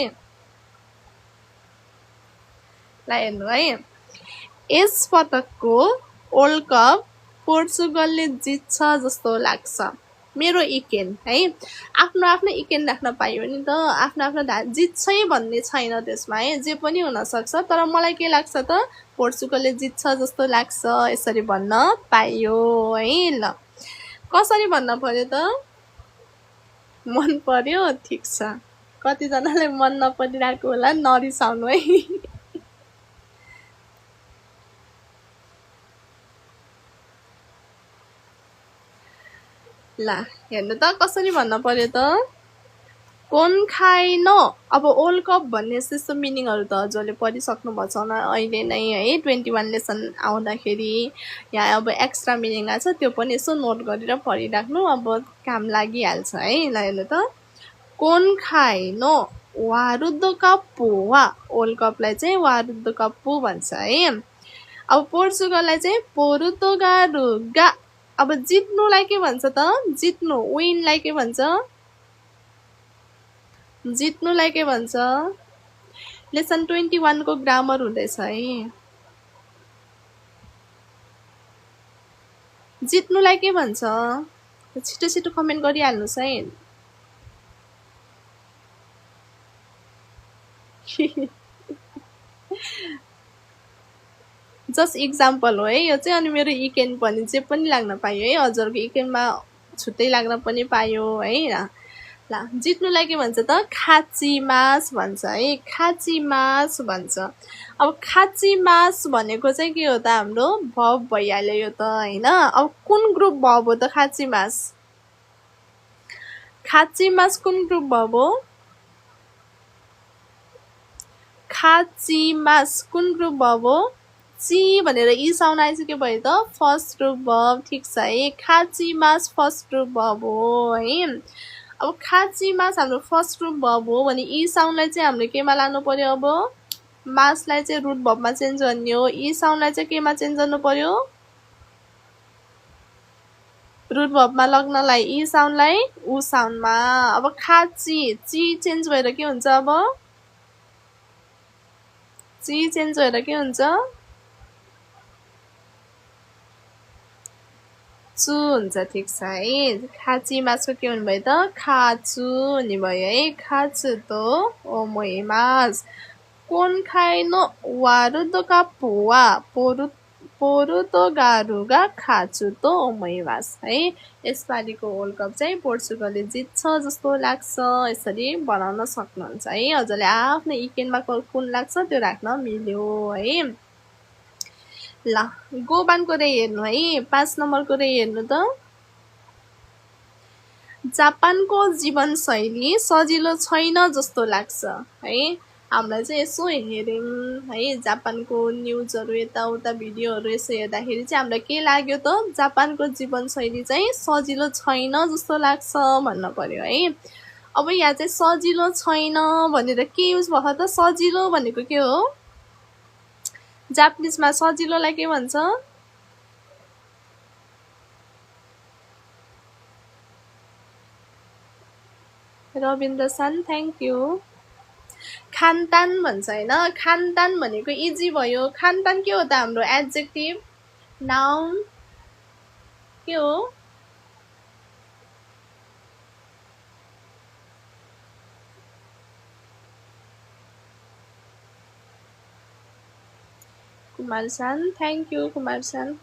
ल हेर्नु है यस पटकको वर्ल्ड कप पोर्चुगलले जित्छ जस्तो लाग्छ मेरो इकेन है आफ्नो आफ्नो इकेन राख्न पाइयो नि त आफ्नो आफ्नो जित्छ भन्ने छैन त्यसमा है जे पनि हुन सक्छ तर मलाई के लाग्छ त पोर्चुगलले जित्छ जस्तो लाग्छ यसरी भन्न पाइयो है ल कसरी भन्न पर्यो त मन पर्यो ठिक छ कतिजनालाई मन नपरिरहेको होला नरिसाउनु है ल हेर्नु त कसरी भन्न पर्यो त कोन खाइन अब वर्ल्ड कप भन्ने त्यस्तो मिनिङहरू त हजुरले पढिसक्नु भएको छ अहिले नै है 21 लेसन आउँदाखेरि यहाँ अब एक्स्ट्रा मिनिङ आएको छ त्यो पनि यसो नोट गरेर पढिराख्नु अब काम लागिहाल्छ है ल हेर्नु त कोन खाइन वारुद्ध कप्पु वा वर्ल्ड कपलाई चाहिँ वारुद्ध कप्पु भन्छ है अब पोर्चुगललाई चाहिँ पोर्तुगारुगा अब जित्नुलाई के भन्छ त जित्नु विनलाई के भन्छ जित्नुलाई के भन्छ लेसन 21 को ग्रामर हुँदैछ है जित्नुलाई के भन्छ छिटो छिटो कमेन्ट गरिहाल्नुस् है जस्ट इक्जाम्पल हो है यो चाहिँ अनि मेरो इकेन पनि जे पनि लाग्न पायो है हजुरको इकेनमा छुट्टै लाग्न पनि पायो है ल जित्नुलाई के भन्छ त खाचिमास भन्छ है खाचिमास भन्छ अब खाचिमास भनेको चाहिँ के हो त हाम्रो भब भइहाल्यो यो त हैन अब कुन ग्रुप भब हो त खाचिमास कुन ग्रुप भब हो खाचिमास कुन ग्रुप भब हो ची भनेर ई साउन्ड आइसक्यो भयो त फर्स्ट ग्रुप भब ठिक छ है खाचिमास फर्स्ट ग्रुप भब हो है अब खाचिमास हाम्रो फर्स्ट ग्रुप भब हो भने ई साउन्डलाई चाहिँ हामीले केमा लानु पर्यो अब मासलाई चाहिँ रुट भबमा चेन्ज गर्ने हो ई साउन्डलाई चाहिँ केमा चेन्ज गर्नु पर्यो रुट भबमा लग्नलाई ई साउन्डलाई उ साउन्डमा अब खाची ची चेन्ज भएर के हुन्छ अब ची चेन्ज भएर के हुन्छ चु हुन्छ ठिक छ है खाची मासको के हुनु भयो त खाचु हुने भयो है खाचु तो ओमोइमास कोन खाइन वारुदो का पुवा पोर्तुगारुगा खाचु तो ओमोइमास है यसपालिको वर्ल्ड कप चाहिँ पोर्चुगलले जित्छ जस्तो लाग्छ यसरी बनाउन सक्नुहुन्छ है हजुरले आफ्नो इकेनमा कुन लाग्छ त्यो राख्न मिल्यो है ल गोबानको रे हेर्नु है 5 नम्बरको रे हेर्नु त जापानको जीवनशैली सजिलो छैन जस्तो लाग्छ है हामीलाई चाहिँ यसो हेर्यौं है जापानको न्युजहरू यताउता भिडियोहरू यसो हेर्दाखेरि चाहिँ हामीलाई के लाग्यो त जापानको जीवनशैली चाहिँ सजिलो छैन जस्तो लाग्छ भन्न पर्यो है अब यहाँ चाहिँ सजिलो छैन भनेर के युज भयो त सजिलो भनेको के हो जापानिजमा सजिलोलाई के भन्छ रविन्द्र सान थ्याङ्क यू खानतान भन्छ हैन खानतान भनेको इजी भयो खानतान के हो त हाम्रो एडजेक्टिभ नाउन के हो? कुमार सान, थ्याङ्क यू कुमार सान।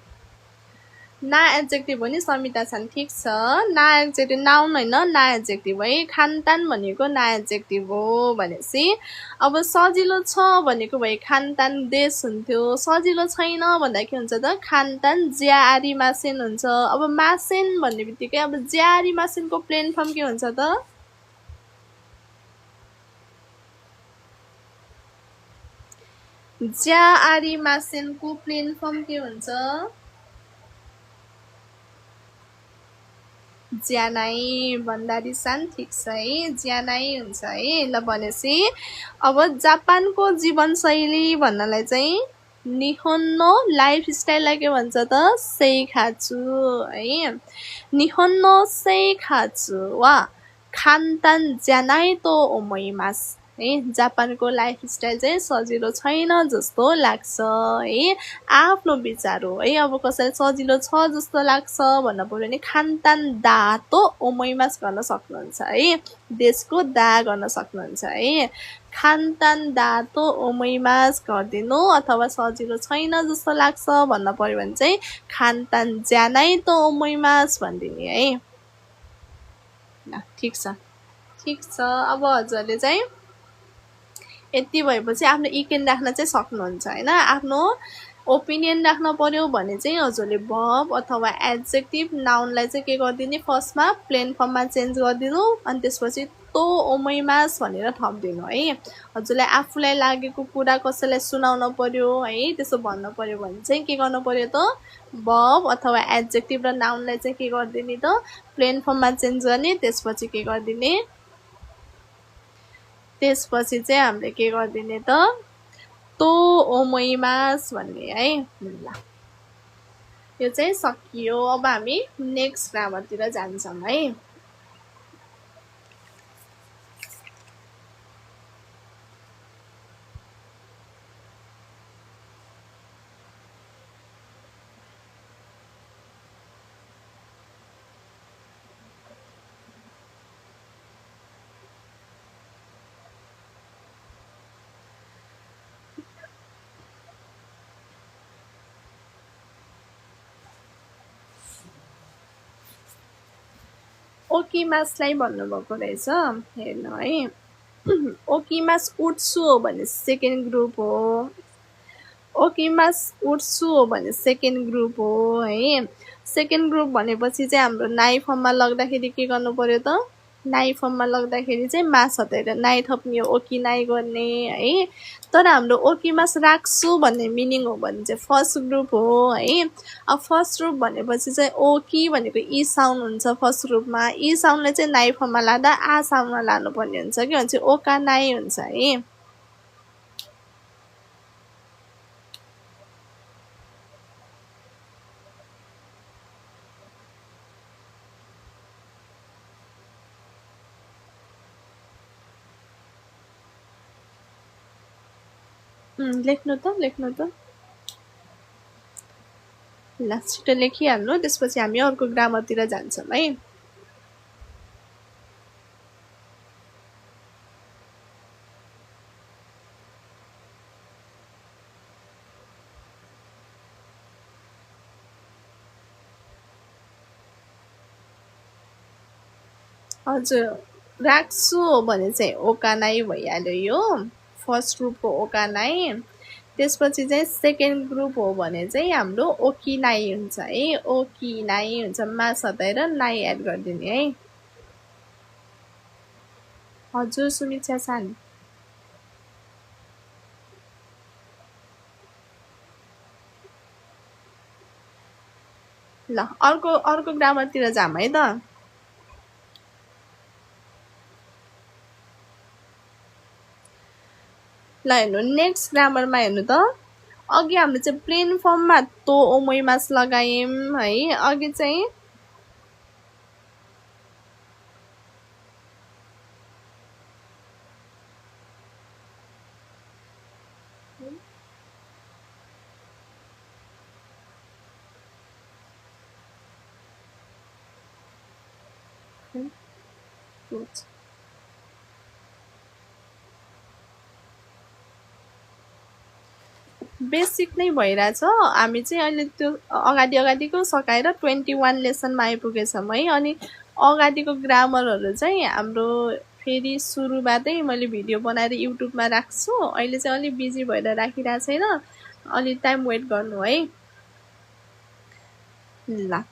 ना एड्जेक्टिभ हो नि समिता छन्, ठिक छ। ना एड्जेक्टिभ नाउन होइन, ना एड्जेक्टिभ है। खानतान भनेको ना एड्जेक्टिभ हो भनेपछि अब सजिलो छ भनेको भए खानतान देश हुन्थ्यो। सजिलो छैन भन्दा के हुन्छ त खानतान ज्यारी मासेन हुन्छ। अब मासेन भन्ने बित्तिकै अब ज्यारी मासेनको प्लेन फर्म के हुन्छ त? ज्यारी मासेनको प्लेन फर्म के हुन्छ? ज्यानाई। भण्डारी सान, ठिक छ है, ज्यानाई हुन्छ है। ल भनेपछि अब जापानको जीवनशैली भन्नलाई चाहिँ निहोन्नो लाइफस्टाइललाई के भन्छ त? सेइखाचु है। निहोन्नो सेइखाचु वा खानतान ज्यानाई तो ओमोइमासु है। जापानको लाइफस्टाइल चाहिँ सजिलो छैन जस्तो लाग्छ है। आफ्नो विचार हो है। अब कसैलाई सजिलो छ जस्तो लाग्छ भन्न पर्यो भने खानतान दातो ओमोइमास गर्न सक्नुहुन्छ है। देशको दा गर्न सक्नुहुन्छ है। खानतान दातो ओमोइमास गरिदिनु, अथवा सजिलो छैन जस्तो लाग्छ भन्न पर्यो भने चाहिँ खानतान ज्यानाई तो ओमोइमास भनिदिने है। ल ठिक छ, ठिक छ। अब हजुरले चाहिँ यति भएपछि आफ्नो इकेन राख्न चाहिँ सक्नुहुन्छ होइन। आफ्नो ओपिनियन राख्न पर्यो भने चाहिँ हजुरले भर्ब अथवा एड्जेक्टिभ नाउनलाई चाहिँ के गरिदिने, फर्स्टमा प्लेन फर्ममा चेन्ज गरिदिनु, अनि त्यसपछि तो ओमैमास भनेर थपिदिनु है। हजुरलाई आफूलाई लागेको कुरा कसैलाई सुनाउन पर्यो है, त्यसो भन्नु पर्यो भने चाहिँ के गर्नु पर्यो त? भर्ब अथवा एड्जेक्टिभ र नाउनलाई चाहिँ के गरिदिने त? प्लेन फर्ममा चेन्ज गर्ने, त्यसपछि के गरिदिने, त्यसपछि चाहिँ हामीले के गरिदिने त? तो ओमोइमास भन्ने है। ल यो चाहिँ सकियो। अब हामी नेक्स्ट ग्रामरतिर जान्छौँ है। ओकिमासलाई भन्नुभएको रहेछ, हेर्नु है। ओकिमास उट्सु हो भने सेकेन्ड ग्रुप हो। ओकिमास उट्सु हो भने सेकेन्ड ग्रुप हो है। सेकेन्ड ग्रुप भनेपछि चाहिँ हाम्रो नाइ फर्ममा लग्दाखेरि के गर्नु पर्यो त? नाइ फर्ममा लग्दाखेरि चाहिँ मास हटाएर नाइ थप्ने हो, ओकी नाइ गर्ने है। तर हाम्रो ओकिमास राख्छु भन्ने मिनिङ हो भने चाहिँ फर्स्ट ग्रुप हो है। अब फर्स्ट ग्रुप भनेपछि चाहिँ ओकी भनेको ई साउन्ड हुन्छ फर्स्ट ग्रुपमा। ई साउन्डलाई चाहिँ नाइ फर्ममा लाँदा आ साउन्डमा लानुपर्ने हुन्छ कि भन्छ ओका नाइ हुन्छ है। लेख्नु त, लेख्नु त। ल छिटो लेखिहाल्नु, त्यसपछि हामी अर्को ग्रामरतिर जान्छौँ है। हजुर, राख्छु हो भने चाहिँ ओकानाइ भइहाल्यो यो फर्स्ट ग्रुपको ओकानाइ। त्यसपछि चाहिँ सेकेन्ड ग्रुप हो भने चाहिँ हाम्रो ओकिनाइ हुन्छ है। ओकिनाइ हुन्छ, मास हटाएर नाइ एड गरिदिने है। हजुर सुमिक्षा सान। ल अर्को ग्रामरतिर जाऊँ है त। ल हेर्नु नेक्स्ट ग्रामरमा हेर्नु त। अघि हामीले चाहिँ प्लेन फर्ममा तो ओमोइमास लगायौँ है। अघि चाहिँ बेसिक नै भइरहेछ। हामी चाहिँ अहिले त्यो अगाडिको सकाएर 21 लेसनमा आइपुगेछौँ है। अनि अगाडिको ग्रामरहरू चाहिँ हाम्रो फेरि सुरुबाटै मैले भिडियो बनाएर युट्युबमा राख्छु। अहिले चाहिँ अलिक बिजी भएर राखिरहेको छैन, अलि टाइम वेट गर्नु है। ल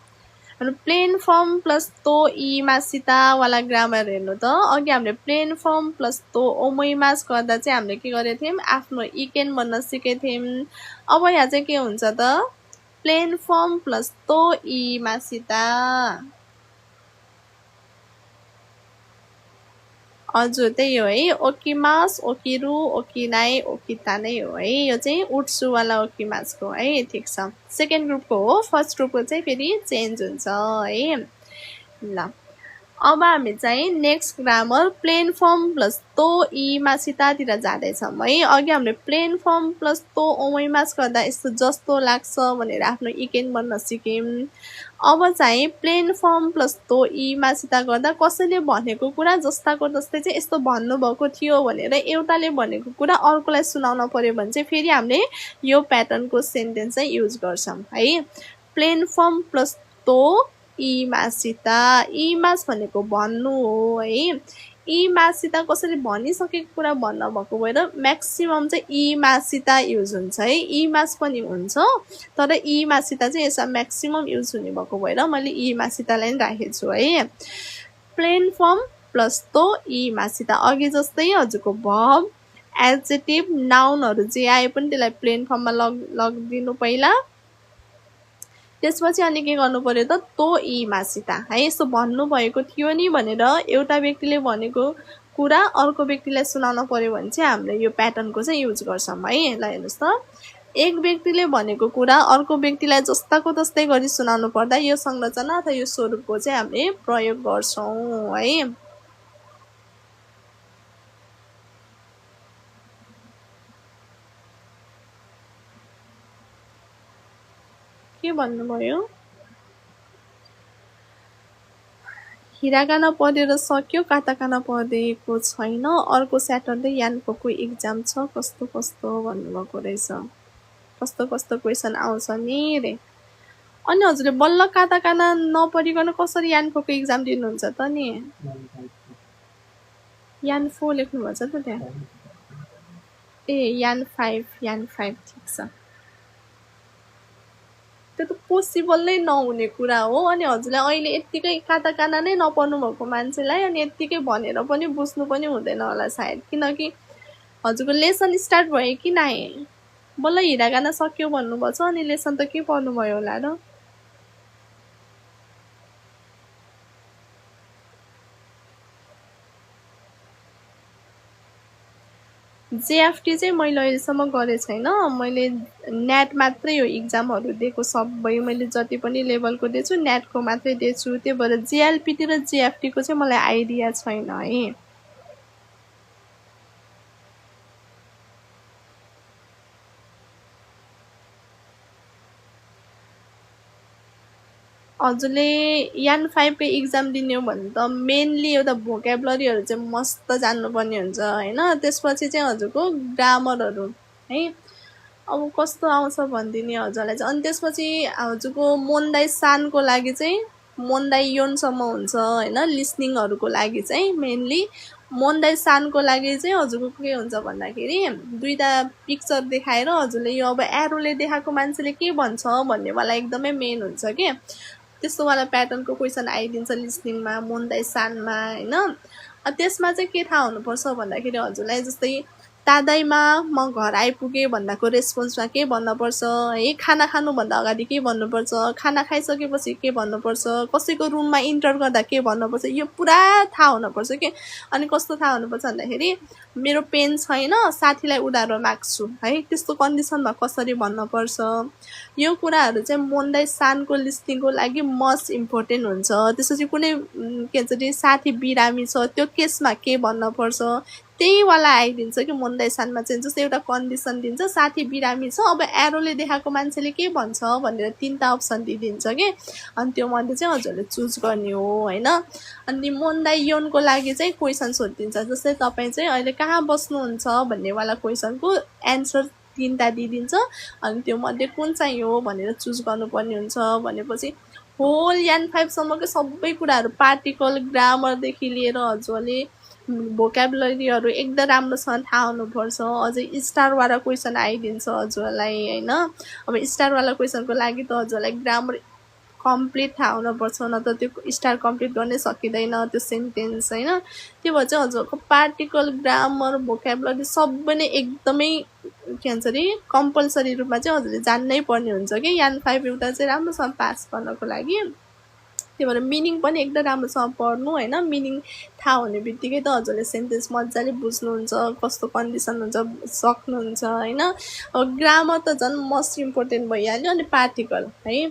प्लेन फर्म प्लस तो इमा सीतावाला ग्रामर हेर्नु त। अघि हामीले प्लेन फर्म प्लस तो ओमैमास गर्दा चाहिँ हामीले के गरेको थियौँ, आफ्नो इकेन भन्न सिकेको थियौँ। अब यहाँ चाहिँ के हुन्छ त, प्लेन फर्म प्लस तो इमा सीता। हजुर त्यही हो है, ओकिमास, ओकिरु, ओकिनाई, ओकिता नै हो है। यो चाहिँ उट्सुवाला ओकिमासको है, ठिक छ। सेकेन्ड ग्रुपको हो, फर्स्ट ग्रुपको चाहिँ फेरि चेन्ज हुन्छ है। ल अब हामी चाहिँ next grammar plain form plus तो इमा सीतातिर जाँदैछौँ है। अघि हामीले प्लेन फर्म प्लस तो ओमैमास गर्दा यस्तो जस्तो लाग्छ भनेर आफ्नो इकेन भन्न सिक्यौँ। अब चाहिँ प्लेन फर्म प्लस तो इमा सीता गर्दा कसैले भनेको कुरा जस्ताको जस्तै चाहिँ यस्तो भन्नुभएको थियो भनेर एउटाले भनेको कुरा अर्कोलाई सुनाउन पर्यो भने चाहिँ फेरि हामीले यो प्याटर्नको सेन्टेन्स चाहिँ युज गर्छौँ है। प्लेन फर्म प्लस तो इमा सीता, इमास भनेको भन्नु हो है। इमासिता कसैले भनिसकेको कुरा भन्न भएको भएर म्याक्सिमम चाहिँ इमासिता युज हुन्छ है। इमास पनि हुन्छ तर इमासिता चाहिँ यसमा म्याक्सिमम युज हुने भएको भएर मैले इमासितालाई राखेको छु है। प्लेन फर्म प्लस तो इमासिता, अघि जस्तै हजुरको भर्ब, एडजेक्टिभ, नाउनहरू जे आए पनि त्यसलाई प्लेन फर्ममा लगिदिनु पहिला। त्यसपछि अनि के गर्नु पर्यो त, तो इमासिता है। यस्तो भन्नुभएको थियो नि भनेर एउटा व्यक्तिले भनेको कुरा अर्को व्यक्तिलाई सुनाउन पर्यो भने चाहिँ हामीले यो प्याटर्नको चाहिँ युज गर्छौँ है। ल हेर्नुहोस् त, एक व्यक्तिले भनेको कुरा अर्को व्यक्तिलाई जस्ताको तस्तै गरी सुनाउनु पर्दा यो संरचना अथवा यो स्वरूपको चाहिँ हामीले प्रयोग गर्छौँ है। के भन्नुभयो, हिरागाना पढेर सक्यो, काटाकाना पढेको छैन, अर्को स्याटरडे यान्फोको इक्जाम छ, कस्तो कस्तो भन्नुभएको रहेछ। कस्तो कस्तो क्वेसन आउँछ नि रे। अनि हजुरले बल्ल काटाकाना नपढिकन कसरी यान्फोको इक्जाम दिनुहुन्छ त नि? यान4 लेख्नुभएको छ त त्यहाँ। ए यान5 ठिक छ। त्यो त पोसिबल नै नहुने कुरा हो। अनि हजुरले अहिले यत्तिकै काटाकाना नै नपढ्नु भएको मान्छेलाई अनि यत्तिकै भनेर पनि बुझ्नु पनि हुँदैन होला सायद, किनकि हजुरको लेसन स्टार्ट भयो कि नाइ, बल्ल हिरागाना सक्यो भन्नुभएको छ अनि लेसन त के पढ्नुभयो होला र। जेएफटी चाहिँ मैले अहिलेसम्म गरेको छैन। मैले नेट मात्रै हो इक्जामहरू दिएको, सबै मैले जति पनि लेभलको दिएछु नेटको मात्रै दिएछु। त्यही भएर जेएलपिटी र जेएफटीको चाहिँ मलाई आइडिया छैन है। हजुरले यान5 इक्जाम दिने हो भने त मेनली एउटा भोकेबुलरीहरू चाहिँ मस्त जान्नुपर्ने हुन्छ होइन। त्यसपछि चाहिँ हजुरको ग्रामरहरू है अब कस्तो आउँछ भनिदिने हजुरलाई चाहिँ। अनि त्यसपछि हजुरको मोन्दाई सानको लागि चाहिँ मोन्दाई योनसम्म हुन्छ होइन। लिसनिङहरूको लागि चाहिँ मेनली मोन्दाई सानको लागि चाहिँ हजुरको के हुन्छ भन्दाखेरि दुईवटा पिक्चर देखाएर हजुरले यो अब एरोले देखाएको मान्छेले के भन्छ भन्नेवाला एकदमै मेन हुन्छ कि त्यस्तोवाला प्याटर्नको क्वेसन आइदिन्छ लिसनिङमा मोन्दाई सानमा होइन। त्यसमा चाहिँ के थाहा हुनुपर्छ भन्दाखेरि हजुरलाई जस्तै तादाइमा म घर आइपुगेँ भन्दाको रेस्पोन्समा के भन्नुपर्छ है, खाना खानुभन्दा अगाडि के भन्नुपर्छ, खाना खाइसकेपछि के भन्नुपर्छ, कसैको रुममा इन्टर गर्दा के भन्नुपर्छ, यो पुरा थाहा हुनुपर्छ कि। अनि कस्तो थाहा हुनुपर्छ भन्दाखेरि मेरो पेन छैन साथीलाई उधारो माग्छु है, त्यस्तो कन्डिसनमा कसरी भन्नुपर्छ, यो कुराहरू चाहिँ मोन्दाई सानको लिस्निङको लागि मस्ट इम्पोर्टेन्ट हुन्छ। त्यसपछि कुनै के भन्छ साथी बिरामी छ त्यो केसमा के भन्नुपर्छ त्यही वाला आइदिन्छ कि मोन्दाइसानमा चाहिँ जस्तो एउटा कन्डिसन दिन्छ साथी बिरामी छ अब एरोले देखाएको मान्छेले के भन्छ भनेर 3टा अप्सन दिइदिन्छ कि अनि त्यो मध्ये चाहिँ हजुरले चुज गर्ने हो हैन। अनि मोन्दाइयोनको लागि चाहिँ क्वेसन सोधिदिन्छ जस्तै तपाईँ चाहिँ अहिले कहाँ बस्नुहुन्छ भन्ने वाला क्वेसनको एन्सर 3टा दिइदिन्छ अनि त्यो मध्ये कुन चाहिँ हो भनेर चुज गर्नुपर्ने हुन्छ। भनेपछि होल यान 5 सम्मको सबै कुराहरू पार्टिकल ग्रामरदेखि लिएर हजुरले भोकाबुलरीहरू एकदम राम्रोसँग थाहा हुनुपर्छ। अझै स्टारवाला क्वेसन आइदिन्छ हजुरलाई हैन। अब स्टारवाला क्वेसनको लागि त हजुरलाई ग्रामर कम्प्लिट थाहा हुनुपर्छ नत्र त्यो स्टार कम्प्लिट गर्नै सकिँदैन त्यो सेन्टेन्स हैन। त्यो भएर चाहिँ हजुरको पार्टिकल ग्रामर भोकाबुलरी सबै नै एकदमै के भन्छ अरे कम्पलसरी रूपमा चाहिँ हजुरले जान्नै पर्ने हुन्छ कि यान 5 एउटा चाहिँ राम्रोसँग पास गर्नको लागि। त्यही भएर मिनिङ पनि एकदम राम्रोसँग पढ्नु हैन। मिनिङ थाहा हुने बित्तिकै त हजुरले सेन्टेन्स मजाले बुझ्नुहुन्छ कस्तो कन्डिसन हुन्छ सक्नुहुन्छ हैन। अब ग्रामर त झन् मोस्ट इम्पोर्टेन्ट भइहाल्यो अनि पार्टिकल है।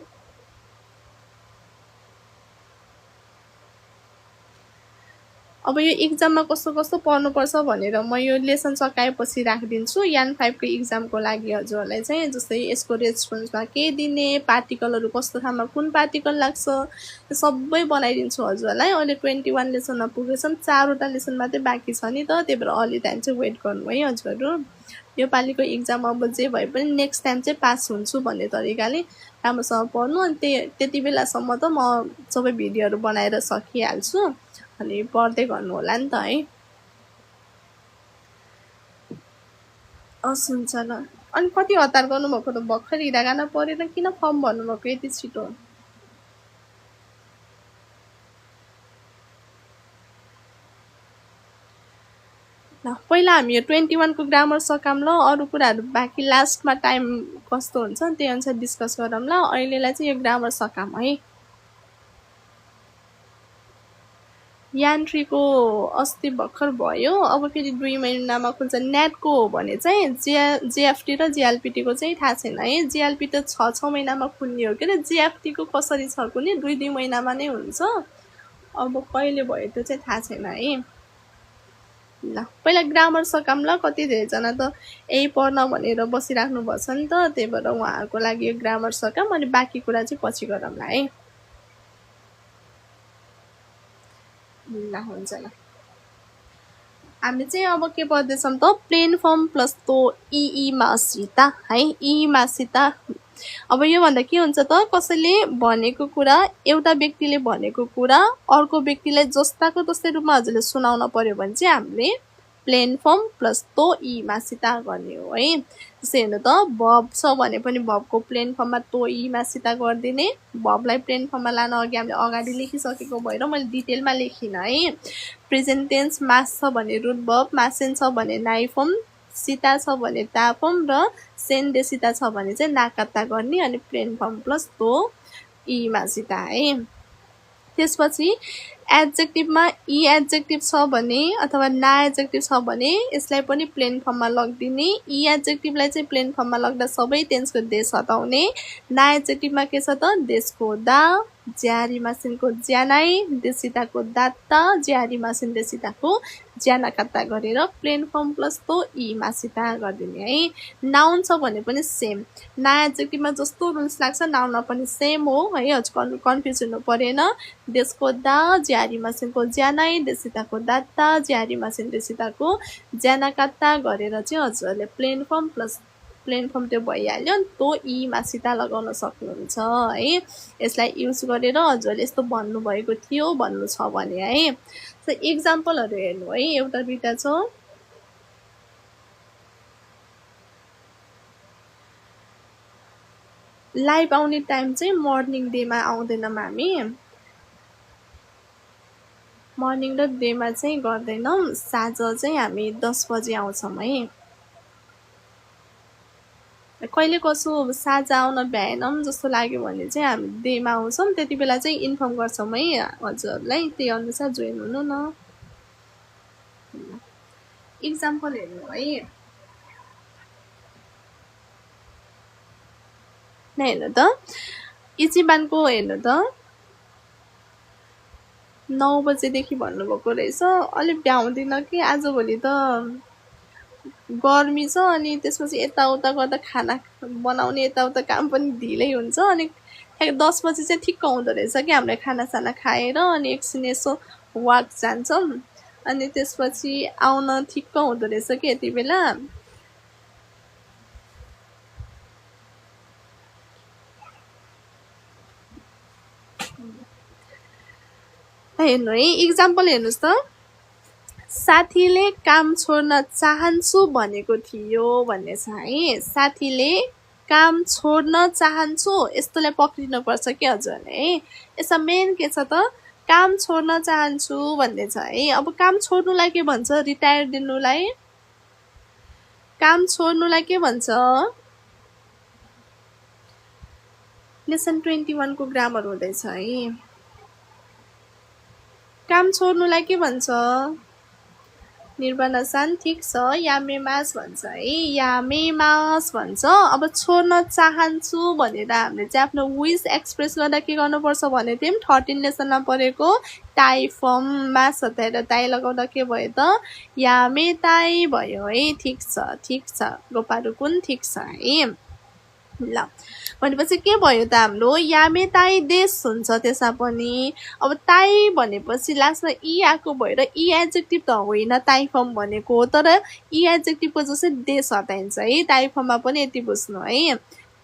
अब यो इक्जाममा कस्तो कस्तो पढ्नुपर्छ भनेर म यो लेसन सकाएपछि राखिदिन्छु यान 5 को इक्जामको लागि हजुरहरूलाई चाहिँ। जस्तै यसको रेस्पोन्समा के दिने पार्टिकलहरू कस्तो ठाउँमा कुन पार्टिकल लाग्छ त्यो सबै बनाइदिन्छु हजुरहरूलाई। अहिले 21 लेसनमा पुगेछौँ 4वटा लेसन मात्रै बाँकी छ नि त त्यही भएर अलि टाइम चाहिँ वेट गर्नु है हजुरहरू। यो पालिको इक्जाम अब जे भए पनि नेक्स्ट टाइम चाहिँ पास हुन्छु भन्ने तरिकाले राम्रोसँग पढ्नु अनि त्यति बेलासम्म त म सबै भिडियोहरू बनाएर सकिहाल्छु अनि पढ्दै गर्नु होला नि त है। हुन्छ ल। अनि कति हतार गर्नुभएको त भर्खर हिँडागाना परेर किन फर्म भर्नुभएको यति छिटो? ल पहिला हामी यो 21 को ग्रामर सकाम ल अरू कुराहरू बाँकी लास्टमा टाइम कस्तो हुन्छ त्यही अनुसार डिस्कस गरौँ ल। अहिलेलाई चाहिँ यो ग्रामर सकाम है। यान 3 को अस्ति भर्खर भयो अब फेरि 2 महिनामा खुल्छ। नेटको हो भने चाहिँ जिएफटी र जिएलपिटी को चाहिँ थाहा छैन है। जिएलपी त 6 महिनामा खुल्ने हो के जिएफटी को कसरी छ कुनै 2 महिनामा नै हुन्छ। अब कहिले भयो त्यो चाहिँ थाहा छैन है। ल पहिला ग्रामर सकाम ल। कति धेरैजना त यही पढ्न भनेर बसिराख्नु भएछ नि त त्यही भएर उहाँहरूको लागि यो ग्रामर सकाम अनि बाँकी कुरा चाहिँ पछि गरौँला है। ल हुन्छ ल। हामी चाहिँ अब के पढ्दैछौँ त प्लेन फर्म प्लस तो ई मासिता है। ई मासिता अब यो भन्दा के हुन्छ त कसैले भनेको कुरा एउटा व्यक्तिले भनेको कुरा अर्को व्यक्तिलाई जस्ताको तस्तै रूपमा हजुरले सुनाउन पर्यो भने चाहिँ हामीले प्लेन फर्म प्लस तो ई मासिता गर्ने हो है। जस्तै हेर्नु त भब छ भने पनि भबको प्लेन फर्ममा तो ई मासिता गरिदिने। भबलाई प्लेन फर्ममा लान अघि हामीले अगाडि लेखिसकेको भएर मैले डिटेलमा लेखिन है। प्रेजेन्ट टेन्स मास छ भने रुट भब मासेन छ भने नाइफर्म सीता छ भने ताफर्म र सेन्डेसिता छ भने चाहिँ नाकाता गर्ने अनि प्लेन फर्म प्लस तो ई मासिता है। त्यसपछि एडजेक्टिभमा ई एडजेक्टिभ छ भने अथवा ना एडजेक्टिभ छ भने यसलाई पनि प्लेन फर्ममा लगिदिने। ई एडजेक्टिभलाई चाहिँ प्लेन फर्ममा लग्दा सबै टेन्सको देश हटाउने। ना एडजेक्टिभमा के छ त देशको दा ज्यारी मासिनको ज्यानाई देशिताको दात्ता ज्यारी मासिन देशिताको ज्यानाकाता गरेर प्लेन फर्म प्लस तो ई मासिता गरिदिने है। नाउन छ भने पनि सेम ना एडजेक्टिभमा जस्तो रुल्स लाग्छ नाउनमा पनि सेम हो है। हजुर कन्फ्युज हुनु परेन। देशको दा ज्यारी मासिनको ज्यानाई देशिताको दात्ता ज्यारी मासिन देशिताको ज्यानाकाता गरेर चाहिँ हजुरहरूले प्लेन फर्म त्यो भइहाल्यो नि तो ई मासिता लगाउन सक्नुहुन्छ है। यसलाई युज गरेर हजुरले यस्तो भन्नुभएको थियो भन्नु छ भने है। सो एक्जाम्पलहरू हेर्नु है एउटा दुईटा छ। लाइभ आउने टाइम चाहिँ मर्निङ डेमा आउँदैनौँ हामी। मर्निङ र डेमा चाहिँ गर्दैनौँ साँझ चाहिँ हामी 10 बजे आउँछौँ है। कहिले कसो साँझ आउन भ्याएनौँ जस्तो लाग्यो भने चाहिँ हामी डेमा आउँछौँ त्यति बेला चाहिँ इन्फर्म गर्छौँ है हजुरहरूलाई त्यही अनुसार जोइन हुनु न। इक्जाम्पल हेर्नु है। हेर्नु त इचिबानको हेर्नु त 9 बजेदेखि भन्नुभएको रहेछ। अलिक भ्याउँदिनँ कि आजभोलि त गर्मी छ, अनि त्यसपछि यताउता गर्दा खाना बनाउने यताउता काम पनि ढिलै हुन्छ। अनि 10 बजी चाहिँ ठिक्क हुँदो रहेछ कि हामीले खानासाना खाएर अनि एकछिन यसो वाक जान्छौँ, अनि त्यसपछि आउन ठिक्क हुँदो रहेछ कि यति बेला। हेर्नु है, इक्जाम्पल हेर्नुहोस् त। साथीले काम छोड्न चाहन्छु भनेको थियो भन्ने छ है। साथीले काम छोड्न चाहन्छु, यस्तोलाई पक्रिनुपर्छ कि हजुरले है। यसमा मेन के छ त, काम छोड्न चाहन्छु भन्ने छ है। अब काम छोड्नुलाई के भन्छ, रिटायर दिनुलाई काम छोड्नुलाई के भन्छ। लेसन 21 को ग्रामर हुँदैछ है। काम छोड्नुलाई के भन्छ, निर्वनसान ठिक छ, यामेमास भन्छ है। यामेमास भन्छ। अब छोड्न चाहन्छु भनेर हामीले चाहिँ आफ्नो विस एक्सप्रेस गर्दा के गर्नुपर्छ भने थियौँ, 13 लेसनमा पढेको ताई फर्म मास हटाएर ताई लगाउँदा के भयो त, यामे ताई भयो है। ठिक छ गोपारुकुन, ठिक छ है। ल भनेपछि के भयो त, हाम्रो यामे ताई देश हुन्छ त्यसमा पनि। अब ताई भनेपछि लास्टमा इ आएको भएर इ एडजेक्टिभ त होइन ताई फर्म भनेको, तर इ एडजेक्टिभको जस्तै देश हटाइन्छ है। ताई फर्ममा पनि यति बुझ्नु है।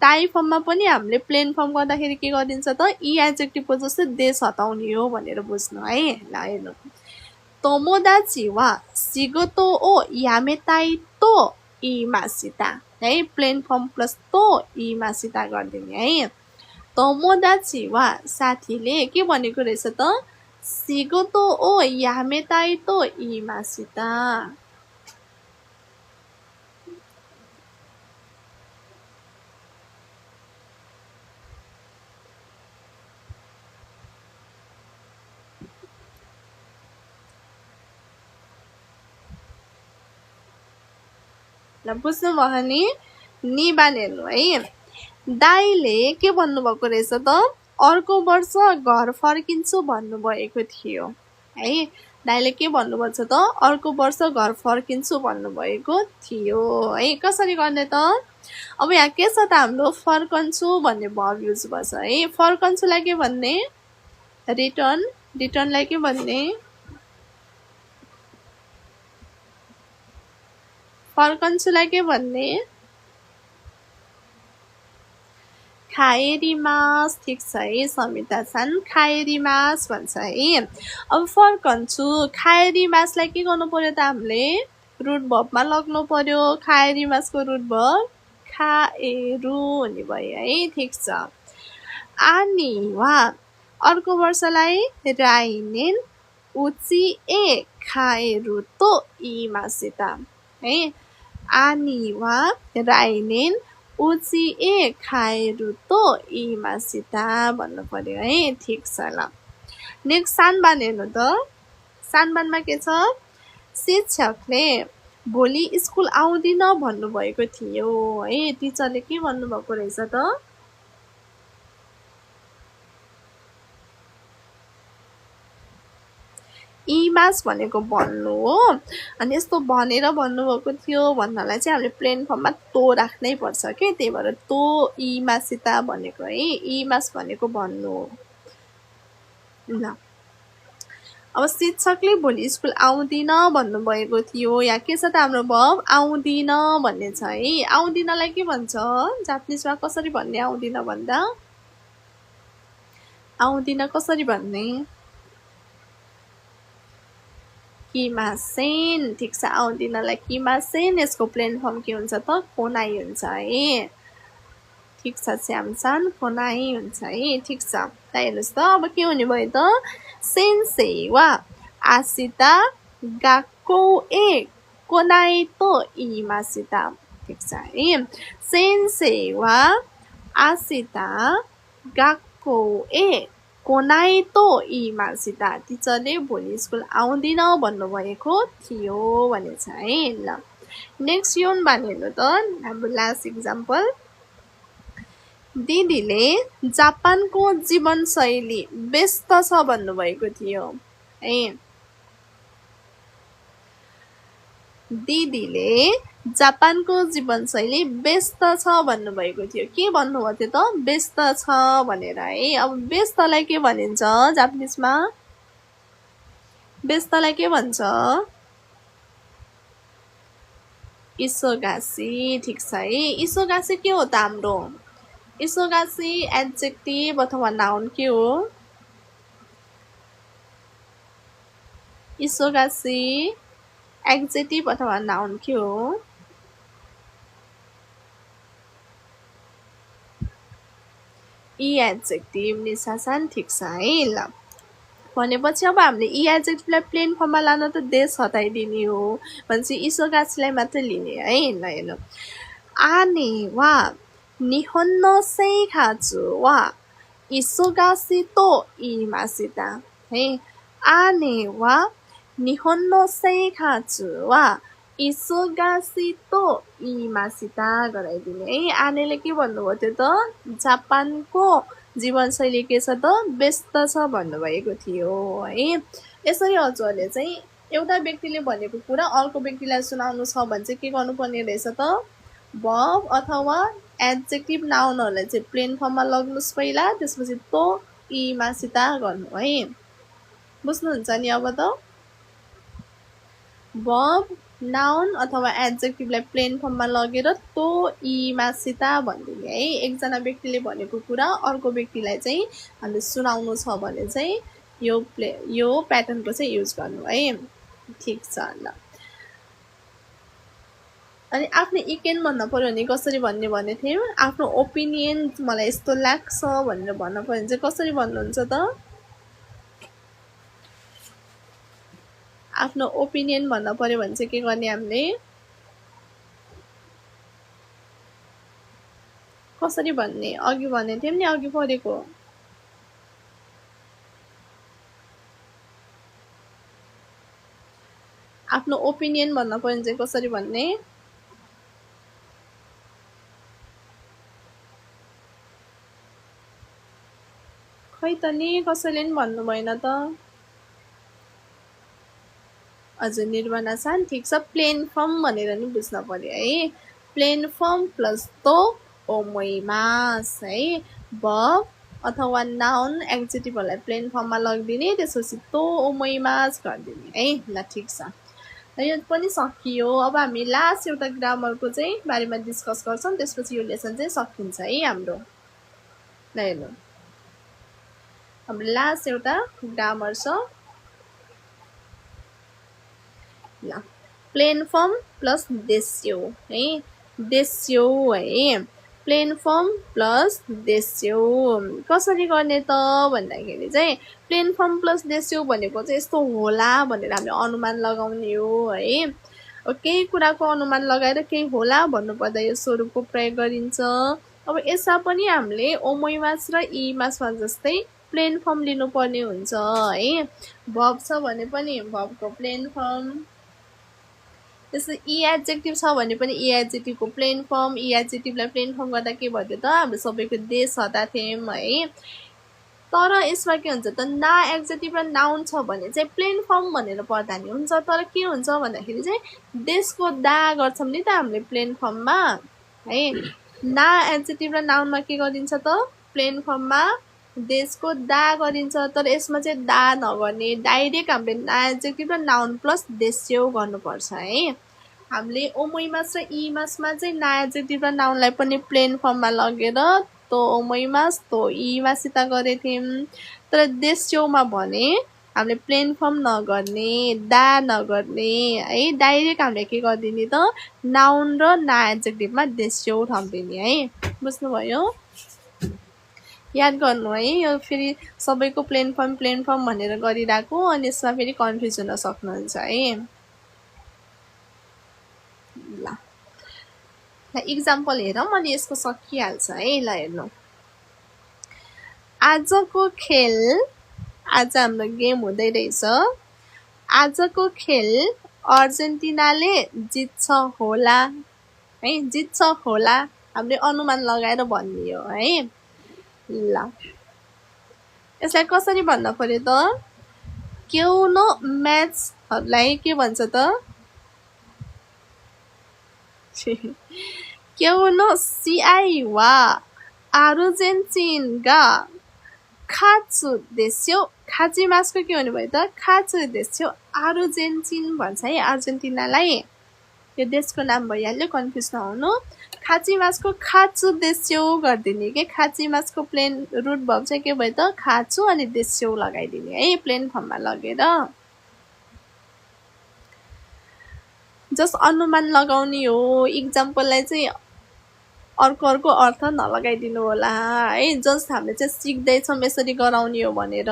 ताई फर्ममा पनि हामीले प्लेन फर्म गर्दाखेरि के गरिदिन्छ त, इ एडजेक्टिभको जस्तै देश हटाउने हो भनेर बुझ्नु है। ल हेर्नु, तोमोदाची वा सिगोतो ओ यामेताई तो इमासिता है। प्लेन फर्म प्लस तो इमासिता गरिदिने है। तोमोदाची वा साथीले के भनेको रहेछ त, सिगोतो ओ यामेताई तो इमासिता। ल बुझ्नु भयो नि बानेर्नु है। दाइले के भन्नुभएको रहेछ त, अर्को वर्ष घर फर्किन्छु भन्नुभएको थियो है। दाइले के भन्नुभएको छ त, अर्को वर्ष घर फर्किन्छु भन्नुभएको थियो है। कसरी गर्ने त, अब यहाँ के छ त, हाम्रो फर्कन्छु भन्ने भर्ब युज भएछ है। फर्कन्छुलाई के भन्ने, रिटर्न। रिटर्नलाई के भन्ने, फर्कन्छुलाई के भन्ने, खाएरिमास। ठिक छ है समिता छन्, खाएरिमास भन्छ है। अब फर्कन्छु, खाएरिमासलाई के गर्नु पर्यो त, हामीले रुट भर्बमा लग्नु पर्यो। खाएरिमासको रुट भर्ब खाएरु हुने भयो है। ठिक छ। आनी वा अर्को वर्षलाई राइनेन उची ए खाएरु तो इमासिता है। आनी वा राइनेन उची ए खाएरु तो इमासिता भन्नु पर्यो है। ठिक छ। ल नेक्स्ट सानबान हेर्नु त। सानबानमा के छ, शिक्षकले भोलि स्कुल आउँदिन भन्नुभएको थियो है। टिचरले के भन्नुभएको रहेछ त, इमास भनेको भन्नु हो। अनि यस्तो भनेर भन्नुभएको थियो भन्नलाई चाहिँ हामीले प्लेन फर्ममा तो राख्नै पर्छ के, त्यही भएर तो इमासिता भनेको है। इमास भनेको भन्नु हो। ल अब शिक्षकले भोलि स्कुल आउँदिन भन्नुभएको थियो। यहाँ के छ त, हाम्रो भर्ब आउँदिन भन्ने छ है। आउँदिनलाई के भन्छ, जापानिजमा कसरी भन्ने, आउँदिन भन्दा आउँदिन कसरी भन्ने, किमासेन। ठिक छ। आउँदिनलाई किमासेन, यसको प्लेन फर्म के हुन्छ त, कोनाई हुन्छ है। ठिक छ श्यामसान, कोनाई हुन्छ है। ठिक छ। हेर्नुहोस् त, अब के हुने भयो त, सेन्से वा आसिता गाको ए कोनाई तो इमासिता। ठिक छ है। सेन्से वा आसिता गाको ए कोनाई तो इमासिता। टिचरले भोलि स्कुल आउँदिन भन्नुभएको थियो भन्ने छ है। ल नेक्स्ट योन हेर्नु त, हाम्रो लास्ट इक्जाम्पल। दिदीले जापानको जीवनशैली व्यस्त छ भन्नुभएको थियो है। दिदीले जापानको जीवनशैली व्यस्त छ भन्नुभएको थियो। के भन्नुभएको थियो त? व्यस्त छ भनेर है। अब व्यस्तलाई के भनिन्छ जापानिजमा? व्यस्तलाई के भन्छ? इसोगासी। ठिक छ है। इसोगासी के हो त हाम्रो? इसोगासी एडजेक्टिभ अथवा नाउन के हो? इसोगासी एडजेक्टिभ अथवा नाउन के हो? इ एडजेक्टिभ। निशासन ठिक छ है। ल भनेपछि अब हामीले इ एडजेक्टिभलाई प्लेन फर्ममा लान त देश हटाइदिने हो भनेपछि इसोगासीलाई मात्रै लिने है। ल हेर्नु, आने वा निहोन नो सेइखाचु वा इसोगासी तो इमासिता है। आने वा निहोन नो सेइखाचु वा इसोगासी तो इमासिता गराइदिने है। आनेले के भन्नुभयो थियो त? जापानको जीवनशैली के छ त? व्यस्त छ भन्नुभएको थियो है। यसरी हजुरहरूले चाहिँ एउटा व्यक्तिले भनेको कुरा अर्को व्यक्तिलाई सुनाउनु छ भने चाहिँ के गर्नुपर्ने रहेछ त? भर्ब अथवा एडजेक्टिभ नाउनहरूलाई चाहिँ प्लेन फर्ममा लग्नुहोस् पहिला, त्यसपछि तो इमासिता गर्नु है। बुझ्नुहुन्छ नि अब त? भर्ब नाउन अथवा एडजेक्टिभलाई प्लेन फर्ममा लगेर तो इमासिता भनिदिने है। एकजना व्यक्तिले भनेको कुरा अर्को व्यक्तिलाई चाहिँ हामीले सुनाउनु छ भने चाहिँ यो प्याटर्नको चाहिँ युज गर्नु है। ठिक छ। ल अनि आफ्नो इकेन भन्न पर्यो भने कसरी भन्ने भने थियौँ? आफ्नो ओपिनियन मलाई यस्तो लाग्छ भनेर भन्न पर्यो भने चाहिँ कसरी भन्नुहुन्छ त? आफ्नो ओपिनियन भन्न पर्यो भने चाहिँ के गर्ने हामीले? कसरी भन्ने? अघि भनेको थियौँ नि, अघि पढेको। आफ्नो ओपिनियन भन्न पर्यो भने चाहिँ कसरी भन्ने? खै त नि कसैले नि भन्नु भएन त। हजुर निर्वाणा सान ठिक छ। प्लेन फर्म भनेर नि बुझ्न पर्यो है। प्लेन फर्म प्लस तो ओमोइमास है। भर्ब अथवा नाउन एडजेक्टिभहरूलाई प्लेन फर्ममा लगिदिने, त्यसपछि तो ओमोइमास गरिदिने है। ल ठिक छ। यो पनि सकियो। अब हामी लास्ट एउटा ग्रामरको चाहिँ बारेमा डिस्कस गर्छौँ, त्यसपछि यो लेसन चाहिँ सकिन्छ है हाम्रो। ल हेर्नु, हाम्रो लास्ट एउटा ग्रामर छ। ल प्लेन फर्म प्लस देस्यो है। देस्यो है। प्लेन फर्म प्लस देस्यो कसरी गर्ने त भन्दाखेरि चाहिँ प्लेन फर्म प्लस देस्यो भनेको चाहिँ यस्तो होला भनेर हामीले अनुमान लगाउने हो है। केही कुराको अनुमान लगाएर केही होला भन्नुपर्दा यो स्वरूपको प्रयोग गरिन्छ। अब यसमा पनि हामीले ओमोइमास र इमासमा जस्तै प्लेन फर्म लिनुपर्ने हुन्छ है। भर्ब छ भने पनि भर्बको प्लेन फर्म, त्यसै इ एडजेक्टिभ छ भने पनि इ एडजेक्टिभको प्लेन फर्म। इ एडजेक्टिभलाई प्लेन फर्म गर्दा के भयो त? हामीले सबैको देश हटाएको थियौँ है। तर यसमा के हुन्छ त? ना एडजेक्टिभ र नाउन छ भने चाहिँ प्लेन फर्म भनेर पढ्दा नि हुन्छ। तर के हुन्छ भन्दाखेरि चाहिँ देशको दा गर्छौँ नि त हामीले प्लेन फर्ममा है। ना एडजेक्टिभ र नाउनमा के गरिन्छ त? प्लेन फर्ममा देशको दा गरिन्छ। तर यसमा चाहिँ दा नगर्ने, डाइरेक्ट हामीले ना एडजेक्टिभ र नाउन प्लस देश्यो गर्नुपर्छ है। हामीले ओमोइमास र इमासमा चाहिँ ना एडजेक्टिभ र नाउनलाई पनि प्लेन फर्ममा लगेर तो ओमोइमास तो इमासिता गरेको थियौँ। तर देश्योमा भने हामीले प्लेन फर्म नगर्ने, दा नगर्ने है। डाइरेक्ट हामीले के गरिदिने त? नाउन र ना एडजेक्टिभमा देश्यो थपिदिने है। बुझ्नुभयो? याद गर्नु है। यो फेरि सबैको प्लेन फर्म भनेर गरिरहेको, अनि यसमा फेरि कन्फ्युज हुन सक्नुहुन्छ है। ल इक्जाम्पल हेरौँ अनि यसको सकिहाल्छ है। ल हेर्नु, आजको खेल, आज हाम्रो गेम हुँदै रहेछ। आजको खेल अर्जेन्टिनाले जित्छ होला है। जित्छ होला हामीले अनुमान लगाएर भन्ने हो है। ल यसलाई कसरी भन्न पर्यो त? केउनो म्याचहरूलाई के भन्छ त केउनो सिआई वा आर्जेन्टिना गा खाचु देश्यो खाचिमासको के हुने भयो त खाचु देश्यो आर्जेन्टिन भन्छ है अर्जेन्टिनालाई यो देशको नाम भइहाल्यो कन्फ्युज नहुनु खाचिमासको खाचु देश्यो गरिदिने के खाचिमासको प्लेन रुट भर्ब चाहिँ के भयो त खाचु अनि देश्यो लगाइदिने है प्लेन फर्ममा लगेर जस अनुमान लगाउने हो इक्जाम्पललाई चाहिँ अर्को अर्थ नलगाइदिनु होला है जस्ट हामीले चाहिँ सिक्दैछौँ यसरी गराउने हो भनेर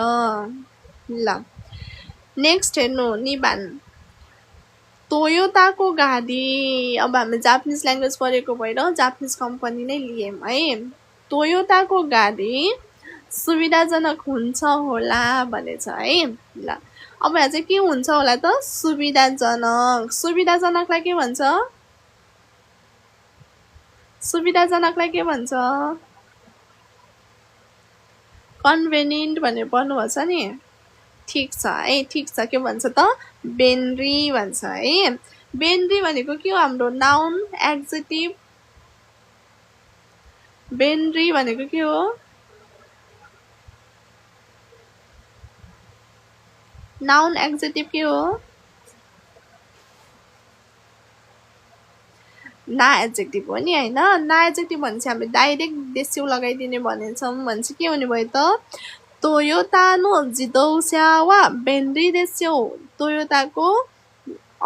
ल नेक्स्ट हेर्नु निबान टोयोटाको गाडी अब हामीले जापानिज ल्याङ्ग्वेज पढेको भएर जापानिज कम्पनी नै लियौँ है टोयोटाको गाडी सुविधाजनक हुन्छ होला भनेछ है ल अब यहाँ चाहिँ के हुन्छ होला त सुविधाजनकलाई के भन्छ सुविधाजनकलाई के भन्छ कन्भेनियन्ट भनेर पढ्नुभएको छ नि ठिक छ है ठिक छ के भन्छ त बेनरी भन्छ है बेनरी भनेको के हो हाम्रो नाउन एड्जेक्टिभ बेनरी भनेको के हो नाउन एड्जेक्टिभ के हो ना एड्जेक्टिभ हो नि हैन ना एड्जेक्टिभ भनेपछि हामीले डाइरेक्ट देश्यौ लगाइदिने भनेछौँ भनेपछि के हुने भयो त टोयोटा नो जिदौसा वा बेनरी देश्यौ टोयोटाको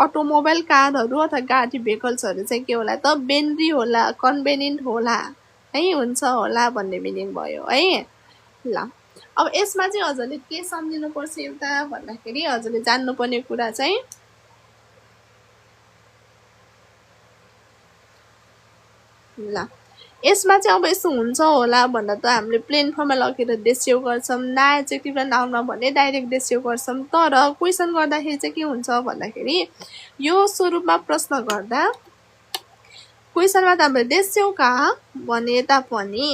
अटोमोबाइल कारहरू अथवा गाडी भेहिकल्सहरू चाहिँ के होला त बेनरी होला कन्भेनियन्ट होला है हुन्छ होला भन्ने मिनिङ भयो है ल अब यसमा चाहिँ हजुरले के सम्झिनुपर्छ एउटा भन्दाखेरि हजुरले जान्नुपर्ने कुरा चाहिँ ल यसमा चाहिँ अब यस्तो हुन्छ होला भन्दा त हामीले प्लेन फर्ममा लगेर देश्यौ गर्छौँ ना एड्जेक्टिभ र नाउनमा भने डाइरेक्ट देश्यौ गर्छौँ तर क्वेसन गर्दाखेरि चाहिँ के हुन्छ भन्दाखेरि यो स्वरूपमा प्रश्न गर्दा क्वेसनमा त हामीले देश्यौ कहाँ भने तापनि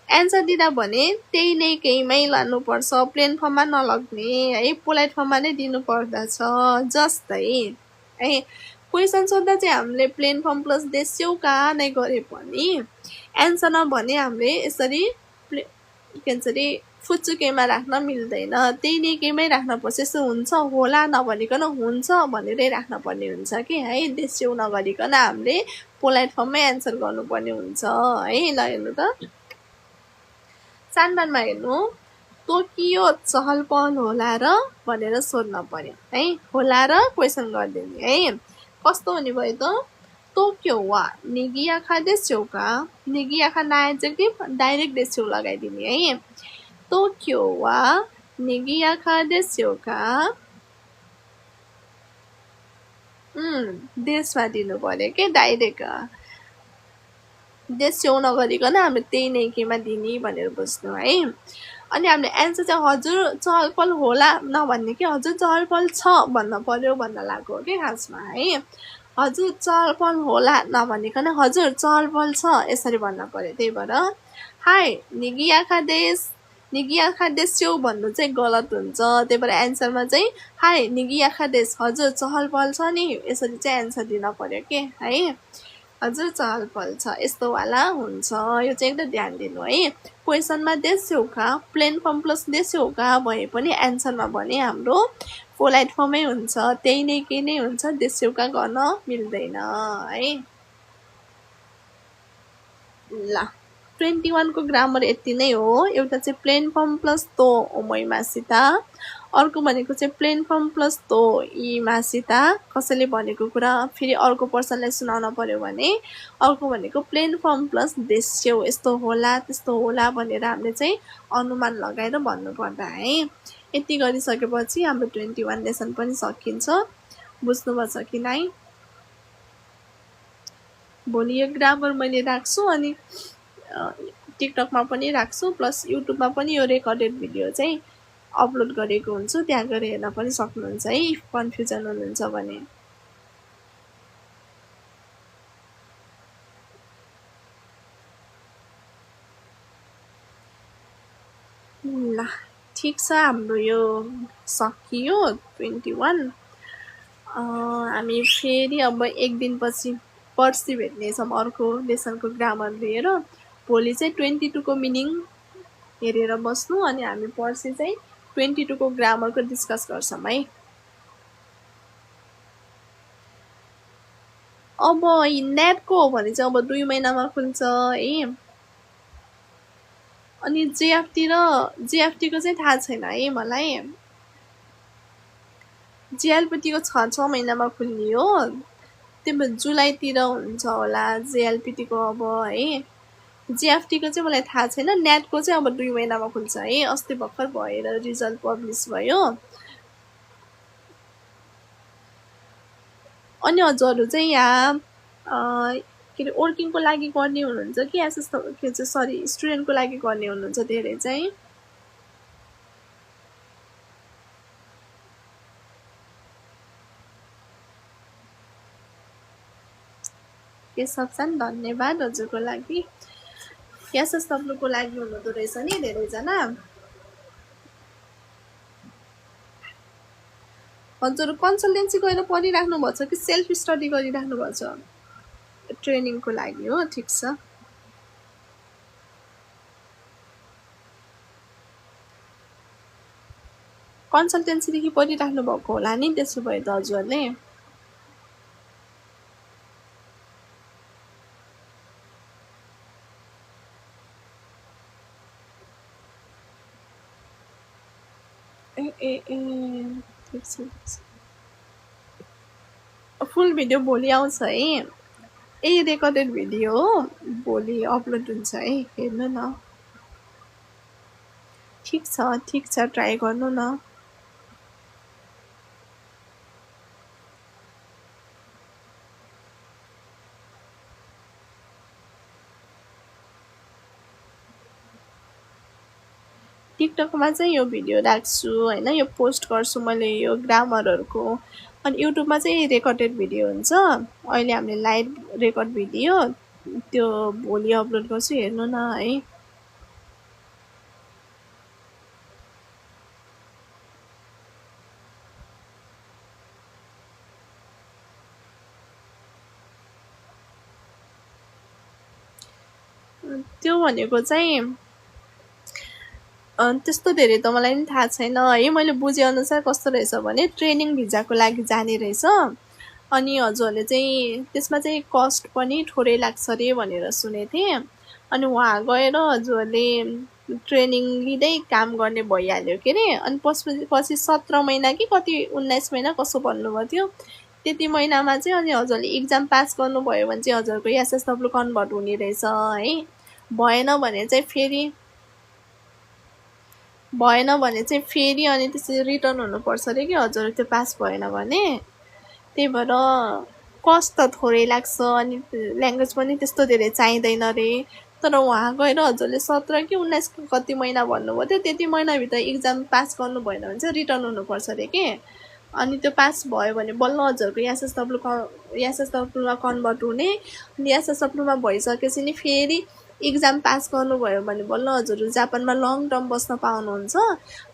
एन्सर दिँदा भने त्यही नै केहीमै लानुपर्छ प्लेन फर्ममा नलग्ने है पोलाइट फर्ममा नै दिनु पर्दछ जस्तै है क्वेसन सोध्दा चाहिँ हामीले प्लेन फर्म प्लस देश्यौ कहाँ नै गरे पनि एन्सरमा भने हामीले यसरी के भन्छ अरे फुच्चुकेमा राख्न मिल्दैन त्यही नै केहीमै राख्न पर्छ यसो हुन्छ होला नभनिकन हुन्छ भनेरै राख्न पर्ने हुन्छ कि है देश्यौ नगरिकन हामीले पोलाइट फर्ममै एन्सर गर्नुपर्ने हुन्छ है ल हेर्नु त सानबानमा हेर्नु टोकियो चहल पहल होला र भनेर सोध्न पर्यो है होला र क्वेसन गरिदिने है कस्तो हुने भयो त टोकियो वा निगियाखा देश्यौ का निगियाखा ना एड्जेक्टिभ डाइरेक्ट देश्यौ लगाइदिने है टोकियो वा निगियाखा देश्यौ का देशमा दिनु पर्यो के डाइरेक्ट देश्यौ नगरिकन हामीले त्यही नै केमा दिने भनेर बुझ्नु है अनि हामीले एन्सर चाहिँ हजुर चहलपहल होला नभन्ने कि हजुर चहलपहल छ भन्न पर्यो भन्न लाग्यो कि खासमा है हजुर चहलपहल होला नभनिकन हजुर चहलपहल छ यसरी भन्न पर्यो त्यही भएर हाई निगियाखा देश्यौ भन्नु चाहिँ गलत हुन्छ त्यही भएर एन्सरमा चाहिँ हाई निगियाखा देश हजुर चहलपहल छ नि यसरी चाहिँ एन्सर दिन पर्यो के है हजुर चहलपहल छ यस्तो वाला हुन्छ यो चाहिँ एकदम ध्यान दिनु है क्वेसनमा देश्यौ का प्लेन फर्म प्लस देश्यौ का भए पनि एन्सरमा भने हाम्रो पोलाइट फर्मै हुन्छ त्यही नै के नै हुन्छ देश्यौ का गर्न मिल्दैन है ल 21 को ग्रामर यति नै हो एउटा चाहिँ प्लेन फर्म प्लस तो ओमैमासिता अर्को भनेको चाहिँ प्लेन फर्म प्लस तो इमासिता कसैले भनेको कुरा फेरि अर्को पर्सनलाई सुनाउन पर्यो भने अर्को भनेको प्लेन फर्म प्लस देश्यौ यस्तो होला त्यस्तो होला भनेर हामीले चाहिँ अनुमान लगाएर भन्नुपर्दा है यति गरिसकेपछि हाम्रो 21 लेसन पनि सकिन्छ बुझ्नुभएको छ कि नै भोलि यो ग्रामर मैले राख्छु अनि टिकटकमा पनि राख्छु प्लस युट्युबमा पनि यो रेकर्डेड भिडियो चाहिँ अपलोड गरेको हुन्छु त्यहाँ गएर हेर्न पनि सक्नुहुन्छ है कन्फ्युजन हुनुहुन्छ भने ल ठिक छ, हाम्रो यो सकियो 21। हामी फेरि अब एक दिनपछि पर्सि भेट्नेछौँ अर्को लेसनको ग्रामर लिएर। भोलि चाहिँ 22को मिनिङ हेरेर बस्नु, अनि हामी पर्सि चाहिँ 22को ग्रामरको डिस्कस गर्छौँ है। अब नेटको हो भने चाहिँ अब 2 महिनामा खुल्छ है। अनि जेएफटीको चाहिँ थाहा छैन है मलाई। जेएलपीटीको 6 महिनामा खुल्ने हो, त्यो जुलाईतिर हुन्छ होला जेएलपीटीको अब है। जेएफटीको चाहिँ मलाई थाहा छैन। नेटको चाहिँ अब 2 महिनामा खुल्छ है। अस्ति भर्खर भएर रिजल्ट पब्लिस भयो। अनि हजुरहरू चाहिँ यहाँ के अरे वर्किङको लागि गर्ने हुनुहुन्छ कि एसएस के चाहिँ सरी स्टुडेन्टको लागि गर्ने हुनुहुन्छ धेरै चाहिँ? केशवसान धन्यवाद हजुरको लागि। एसएसडब्ल्यूको लागि हुनुहुँदो रहेछ नि धेरैजना। हजुर कन्सल्टेन्सी गएर पढिराख्नु भएको छ कि सेल्फ स्टडी गरिराख्नु भएको छ? ट्रेनिङको लागि हो, ठिक छ। कन्सल्टेन्सीदेखि पढिराख्नु भएको होला नि त्यसो भए त हजुरले। ए ठिक छ। फुल भिडियो भोलि आउँछ है। यही रेकर्डेड भिडियो हो, भोलि अपलोड हुन्छ है, हेर्नु न। ठिक छ, ट्राई गर्नु न। टिकटकमा चाहिँ यो भिडियो राख्छु होइन, यो पोस्ट गर्छु मैले यो ग्रामरहरूको। अनि युट्युबमा चाहिँ रेकर्डेड भिडियो हुन्छ। अहिले हामीले लाइभ रेकर्ड भिडियो त्यो भोलि अपलोड गर्छु, हेर्नु न है। त्यो भनेको चाहिँ त्यस्तो धेरै त मलाई पनि थाहा छैन है। मैले बुझेअनुसार कस्तो रहेछ भने ट्रेनिङ भिजाको लागि जाने रहेछ। अनि हजुरहरूले चाहिँ त्यसमा चाहिँ कस्ट पनि थोरै लाग्छ अरे भनेर सुनेको थिएँ। अनि वहाँ गएर हजुरहरूले ट्रेनिङ लिँदै काम गर्ने भइहाल्यो के अरे। अनि पछि 17 महिना कि कति 19 महिना कसो भन्नुभएको थियो, त्यति महिनामा चाहिँ अनि हजुरहरूले इक्जाम पास गर्नुभयो भने चाहिँ हजुरको एसएसडब्ल्यू कन्भर्ट हुने रहेछ है। भएन भने चाहिँ फेरि अनि त्यसरी रिटर्न हुनुपर्छ अरे कि हजुर त्यो पास भएन भने। त्यही भएर कस्ट त थोरै लाग्छ, अनि ल्याङ्ग्वेज पनि त्यस्तो धेरै चाहिँदैन अरे। तर वहाँ गएर हजुरले 17 कि 19 कति महिना भन्नुभयो थियो, त्यति महिनाभित्र इक्जाम पास गर्नु भएन भने चाहिँ रिटर्न हुनुपर्छ अरे कि। अनि त्यो पास भयो भने बल्ल हजुरको एसएसडब्ल्यूमा कन्भर्ट हुने। अनि एसएसडब्ल्यूमा भइसकेपछि नि फेरि इक्जाम पास गर्नुभयो भने बल्ल हजुर जापानमा लङ टर्म बस्न पाउनुहुन्छ।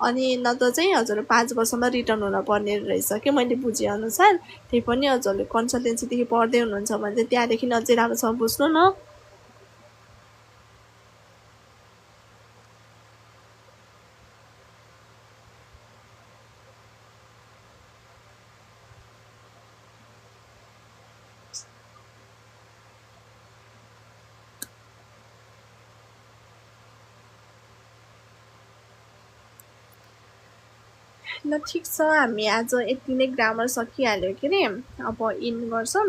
अनि न त चाहिँ हजुर 5 वर्षमा रिटर्न हुन पर्ने रहेछ कि मैले बुझेअनुसार। त्यही पनि हजुरले कन्सल्टेन्सीदेखि पढ्दै हुनुहुन्छ भने चाहिँ त्यहाँदेखि अझै राम्रोसँग बुझ्नु न। ल ठिक छ, हामी आज यति नै ग्रामर सकिहाल्यो के अरे। अब इन गर्छौँ।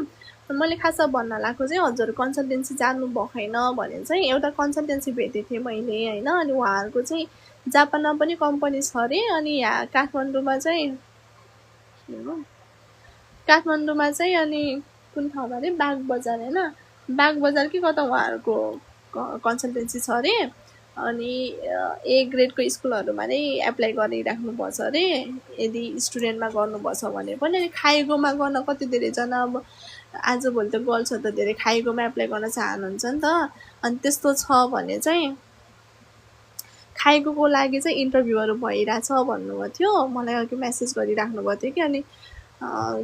मैले खास भन्न लागेको चाहिँ हजुर कन्सल्टेन्सी जानु भएन भने चाहिँ एउटा कन्सल्टेन्सी भेटेको थिएँ मैले होइन। अनि उहाँहरूको चाहिँ जापानमा पनि कम्पनी छ अरे। अनि यहाँ काठमाडौँमा चाहिँ अनि कुन ठाउँमा अरे बागबजार होइन, बागबजार कि कता उहाँहरूको कन्सल्टेन्सी छ अरे। अनि ए ग्रेडको स्कुलहरूमा नै एप्लाई गरिराख्नुपर्छ अरे यदि स्टुडेन्टमा गर्नुपर्छ भने पनि। अनि खाइगोमा गर्न कति धेरैजना अब आजभोलि त गर्ल्सहरू त धेरै खाइगोमा एप्लाई गर्न चाहनुहुन्छ नि त। अनि त्यस्तो छ भने चाहिँ खाइको लागि चाहिँ इन्टरभ्यूहरू भइरहेछ भन्नुभएको थियो। मलाई अघि मेसेज गरिराख्नु भएको थियो कि अनि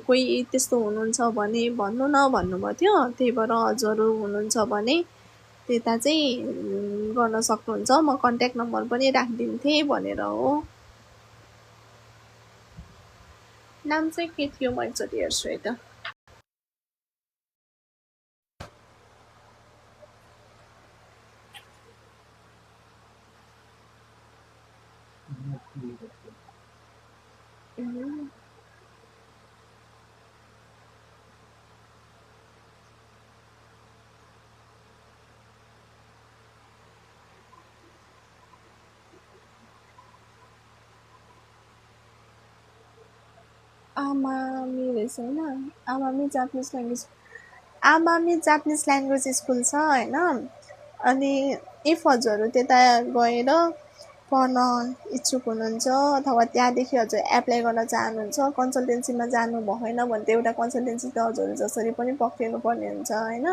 कोही त्यस्तो हुनुहुन्छ भने भन्नु न भन्नुभएको थियो। त्यही भएर हजुरहरू हुनुहुन्छ भने त्यता चाहिँ गर्न सक्नुहुन्छ, म कन्ट्याक्ट नम्बर पनि राखिदिन्थेँ भनेर हो। नाम चाहिँ के थियो म एकचोटि हेर्छु है त। आमामी रहेछ होइन, Amami Japanese language, Amami Japanese language school छ होइन। अनि इफ हजुरहरू त्यता गएर पढ्न इच्छुक हुनुहुन्छ अथवा त्यहाँदेखि हजुर एप्लाई गर्न चाहनुहुन्छ, कन्सल्टेन्सीमा जानु भएन भने त एउटा कन्सल्टेन्सी त हजुरहरू जसरी पनि पक्रिनु पर्ने हुन्छ होइन।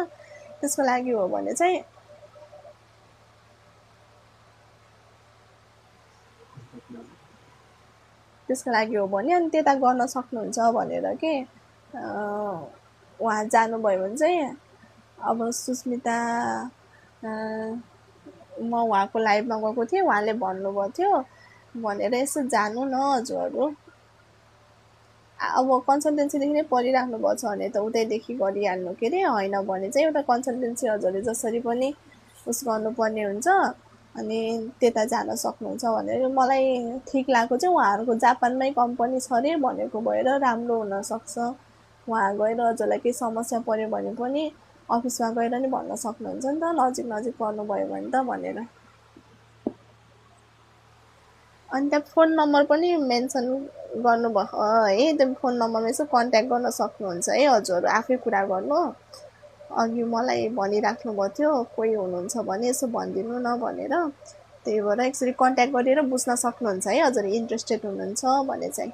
त्यसको लागि हो भने चाहिँ त्यसको लागि हो भने अनि त्यता गर्न सक्नुहुन्छ भनेर के उहाँ जानुभयो भने चाहिँ अब सुस्मिता म उहाँको लाइभमा गएको थिएँ, उहाँले भन्नुभएको थियो भनेर यसो जानु न हजुरहरू। अब कन्सल्टेन्सीदेखि नै पढिराख्नु भएको छ भने त उतैदेखि गरिहाल्नु के अरे, होइन भने चाहिँ एउटा कन्सल्टेन्सी हजुरले जसरी पनि उस गर्नुपर्ने हुन्छ अनि त्यता जान सक्नुहुन्छ भनेर मलाई ठिक लाग्यो। चाहिँ उहाँहरूको जापानमै कम्पनी छ अरे भनेको भएर राम्रो हुनसक्छ। उहाँ गएर हजुरलाई केही समस्या पऱ्यो भने पनि अफिसमा गएर नि भन्न सक्नुहुन्छ नि त, नजिक नजिक पर्नुभयो भने त भनेर। अनि त्यहाँ फोन नम्बर पनि मेन्सन गर्नुभयो है, त्यो फोन नम्बरमा यसो कन्ट्याक्ट गर्न सक्नुहुन्छ है हजुरहरू आफै कुरा गर्नु। अघि मलाई भनिराख्नु भएको थियो कोही हुनुहुन्छ भने यसो भनिदिनु न भनेर, त्यही भएर एकचोटि कन्ट्याक्ट गरेर बुझ्न सक्नुहुन्छ है हजुर इन्ट्रेस्टेड हुनुहुन्छ भने चाहिँ।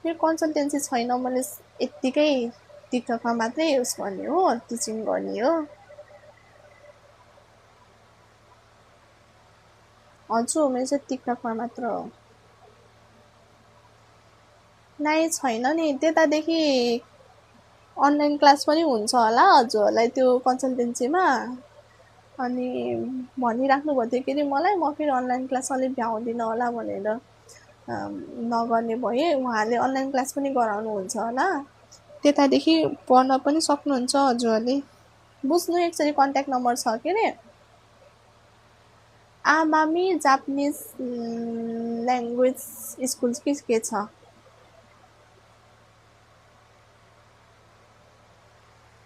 यो कन्सल्टेन्सी छैन भने यत्तिकै टिकटकमा मात्रै युज गर्ने हो, टिचिङ गर्ने हो। हजुर मेरो चाहिँ टिकटकमा मात्र हो। नै छैन नि, त्यतादेखि अनलाइन क्लास पनि हुन्छ होला हजुरहरूलाई त्यो कन्सल्टेन्सीमा। अनि भनिराख्नु भएको थियो के अरे मलाई, म फेरि अनलाइन क्लास अलिक भ्याउँदिनँ होला भनेर नगर्ने भएँ। उहाँले अनलाइन क्लास पनि गराउनुहुन्छ होला, त्यतादेखि पढ्न पनि सक्नुहुन्छ हजुरहरूले। बुझ्नु एकचोटि कन्ट्याक्ट नम्बर छ के अरे, आमामी जापानिज ल्याङ्ग्वेज स्कुल के छ।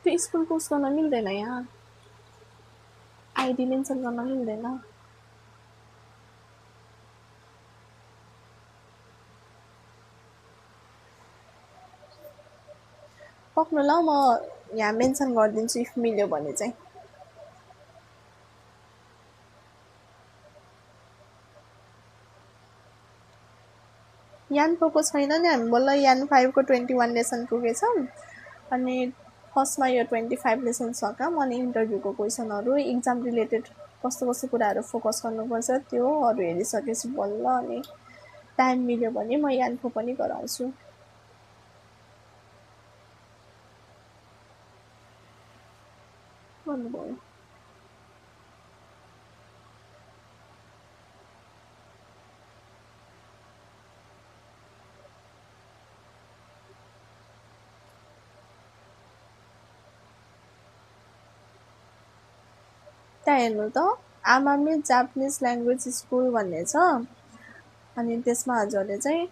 त्यो स्कुलको उस गर्न मिल्दैन, यहाँ आइडी मेन्सन गर्न मिल्दैन। पक्नु ल, म यहाँ मेन्सन गरिदिन्छु इफ मिल्यो भने चाहिँ। यान 4 को छैन नि, हामी बल्ल यान 5 को 21 लेसन पुगेछौँ। अनि फर्स्टमा यो 25 लेसन सकाम, अनि इन्टरभ्यूको क्वेसनहरू इक्जाम रिलेटेड कस्तो कस्तो कुराहरू फोकस गर्नुपर्छ त्योहरू हेरिसकेपछि बल्ल अनि टाइम मिल्यो भने म यान 4 पनि गराउँछु। भन्नुभयो त्यहाँ हेर्नु त, आमामी जापानिज ल्याङ्ग्वेज स्कुल भन्ने छ। अनि त्यसमा हजुरले चाहिँ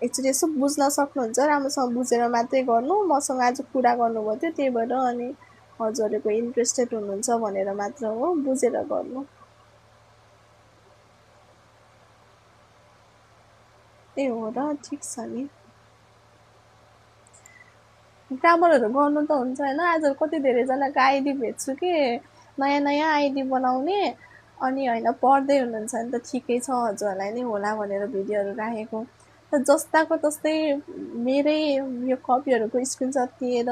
एकचोटि यसो बुझ्न सक्नुहुन्छ, राम्रोसँग बुझेर मात्रै गर्नु। मसँग आज कुरा गर्नुभएको थियो त्यही भएर अनि हजुरहरूको इन्ट्रेस्टेड हुनुहुन्छ भनेर मात्र हो, बुझेर गर्नु। ए हो र, ठिक छ नि। ग्रामरहरू गर्नु त हुन्छ होइन। आज कति धेरैजनाको आइडी भेट्छु कि नयाँ नयाँ आइडी बनाउने, अनि होइन पढ्दै हुनुहुन्छ नि त ठिकै छ, हजुरहरूलाई नै होला भनेर भिडियोहरू राखेको। जस्ताको तस्तै मेरै यो कपीहरूको स्क्रिनसट दिएर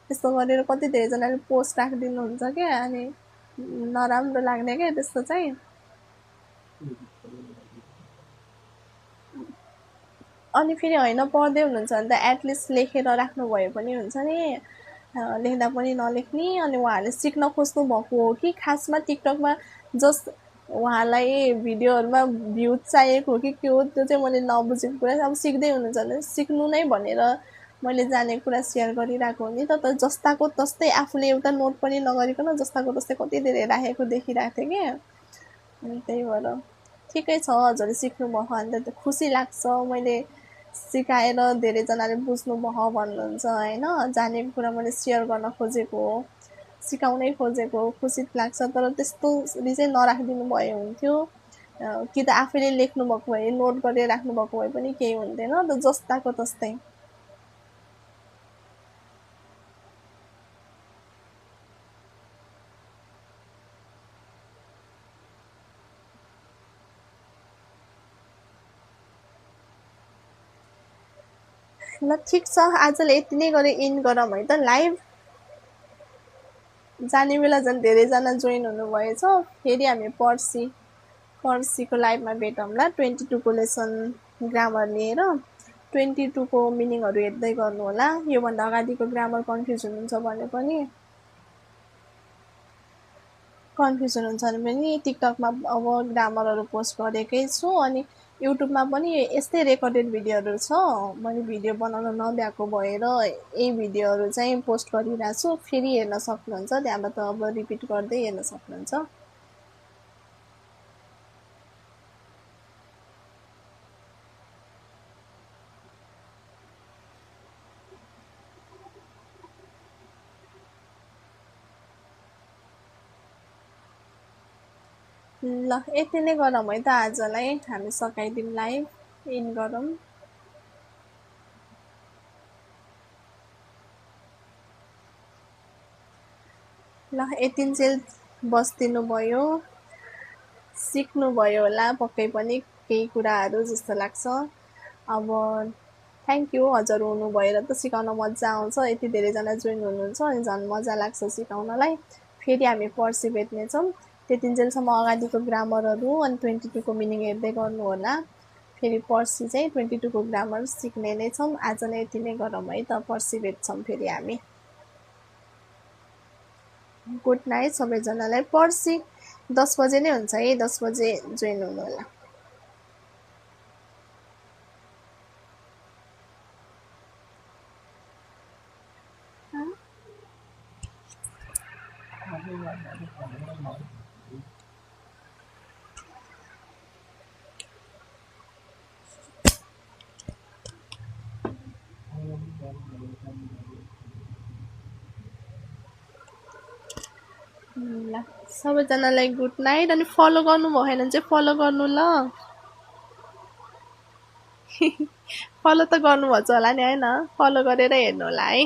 यस्तो गरेर कति धेरैजनाले पोस्ट राखिदिनुहुन्छ क्या। अनि नराम्रो लाग्ने क्या त्यस्तो चाहिँ। अनि फेरि होइन पढ्दै हुनुहुन्छ भने त एटलिस्ट लेखेर राख्नु भए पनि हुन्छ नि। लेख्दा पनि नलेख्ने अनि उहाँहरूले सिक्न खोज्नु भएको हो कि खासमा टिकटकमा जस्ट उहाँलाई भिडियोहरूमा भ्यू चाहिएको हो कि के हो त्यो चाहिँ मैले नबुझेको कुरा। अब सिक्दै हुनुहुन्छ भने सिक्नु नै भनेर मैले जानेको कुरा सेयर गरिरहेको हो नि त। जस्ताको तस्तै आफूले एउटा नोट पनि नगरिकन जस्ताको तस्तै कति धेरै राखेको देखिरहेको थिएँ कि। अनि त्यही भएर ठिकै छ हजुरले सिक्नुभयो भने त खुसी लाग्छ। मैले सिकाएर धेरैजनाले बुझ्नुभयो भन्नुहुन्छ होइन। जानेको कुरा मैले सेयर गर्न खोजेको हो, सिकाउनै खोजेको हो, खुसी लाग्छ। तर त्यस्तोले चाहिँ नराखिदिनु भए हुन्थ्यो। कि त आफैले लेख्नुभएको भए नोट गरेर राख्नुभएको भए पनि केही हुन्थेन त, जस्ताको तस्तै। ल ठिक छ, आजलाई यति नै गरे इन गरौँ है त लाइभ। जाने बेला झन् धेरैजना जोइन हुनुभएछ। फेरि हामी पर्सिको लाइभमा भेटौँला 22को लेसन ग्रामर लिएर। 22को मिनिङहरू हेर्दै गर्नु होला। योभन्दा अगाडिको ग्रामर कन्फ्युज हुनुहुन्छ भने टिकटकमा अब ग्रामरहरू पोस्ट गरेकै छु। अनि युट्युबमा पनि यस्तै रेकर्डेड भिडियोहरू छ। मैले भिडियो बनाउन नभ्याएको भएर यही भिडियोहरू चाहिँ पोस्ट गरिरहेको छु। फेरि हेर्न सक्नुहुन्छ, त्यहाँबाट अब रिपिट गर्दै हेर्न सक्नुहुन्छ। ल यति नै गरौँ है त आजलाई। हामी सकाइदिउँ लाइभ, इन गरौँ। ल यतिन्जेल बसिदिनु भयो, सिक्नुभयो होला पक्कै पनि केही कुराहरू जस्तो लाग्छ। अब थ्याङ्क यू हजुर हुनु भएर त सिकाउन मजा आउँछ। यति धेरैजना जोइन हुनुहुन्छ अनि झन् मजा लाग्छ सिकाउनलाई। फेरि हामी पर्सि भेट्नेछौँ। त्यतिन्जेलसम्म अगाडिको ग्रामरहरू अनि 22को मिनिङ हेर्दै गर्नु होला। फेरि पर्सि चाहिँ 22को ग्रामर सिक्ने नै छौँ। आज नै यति नै गरौँ है त, पर्सि भेट्छौँ फेरि हामी। गुड नाइट सबैजनालाई। पर्सि 10 बजे नै हुन्छ है, 10 बजे जोइन हुनु होला। ल सबैजनालाई गुड नाइट। अनि फलो गर्नु भएन भने चाहिँ फलो गर्नु ल। फलो त गर्नुपर्छ होला नि होइन, फलो गरेर हेर्नु होला है।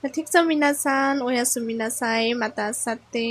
ठिक छ मिनासान, ओयासु मिनासाई, माता साते।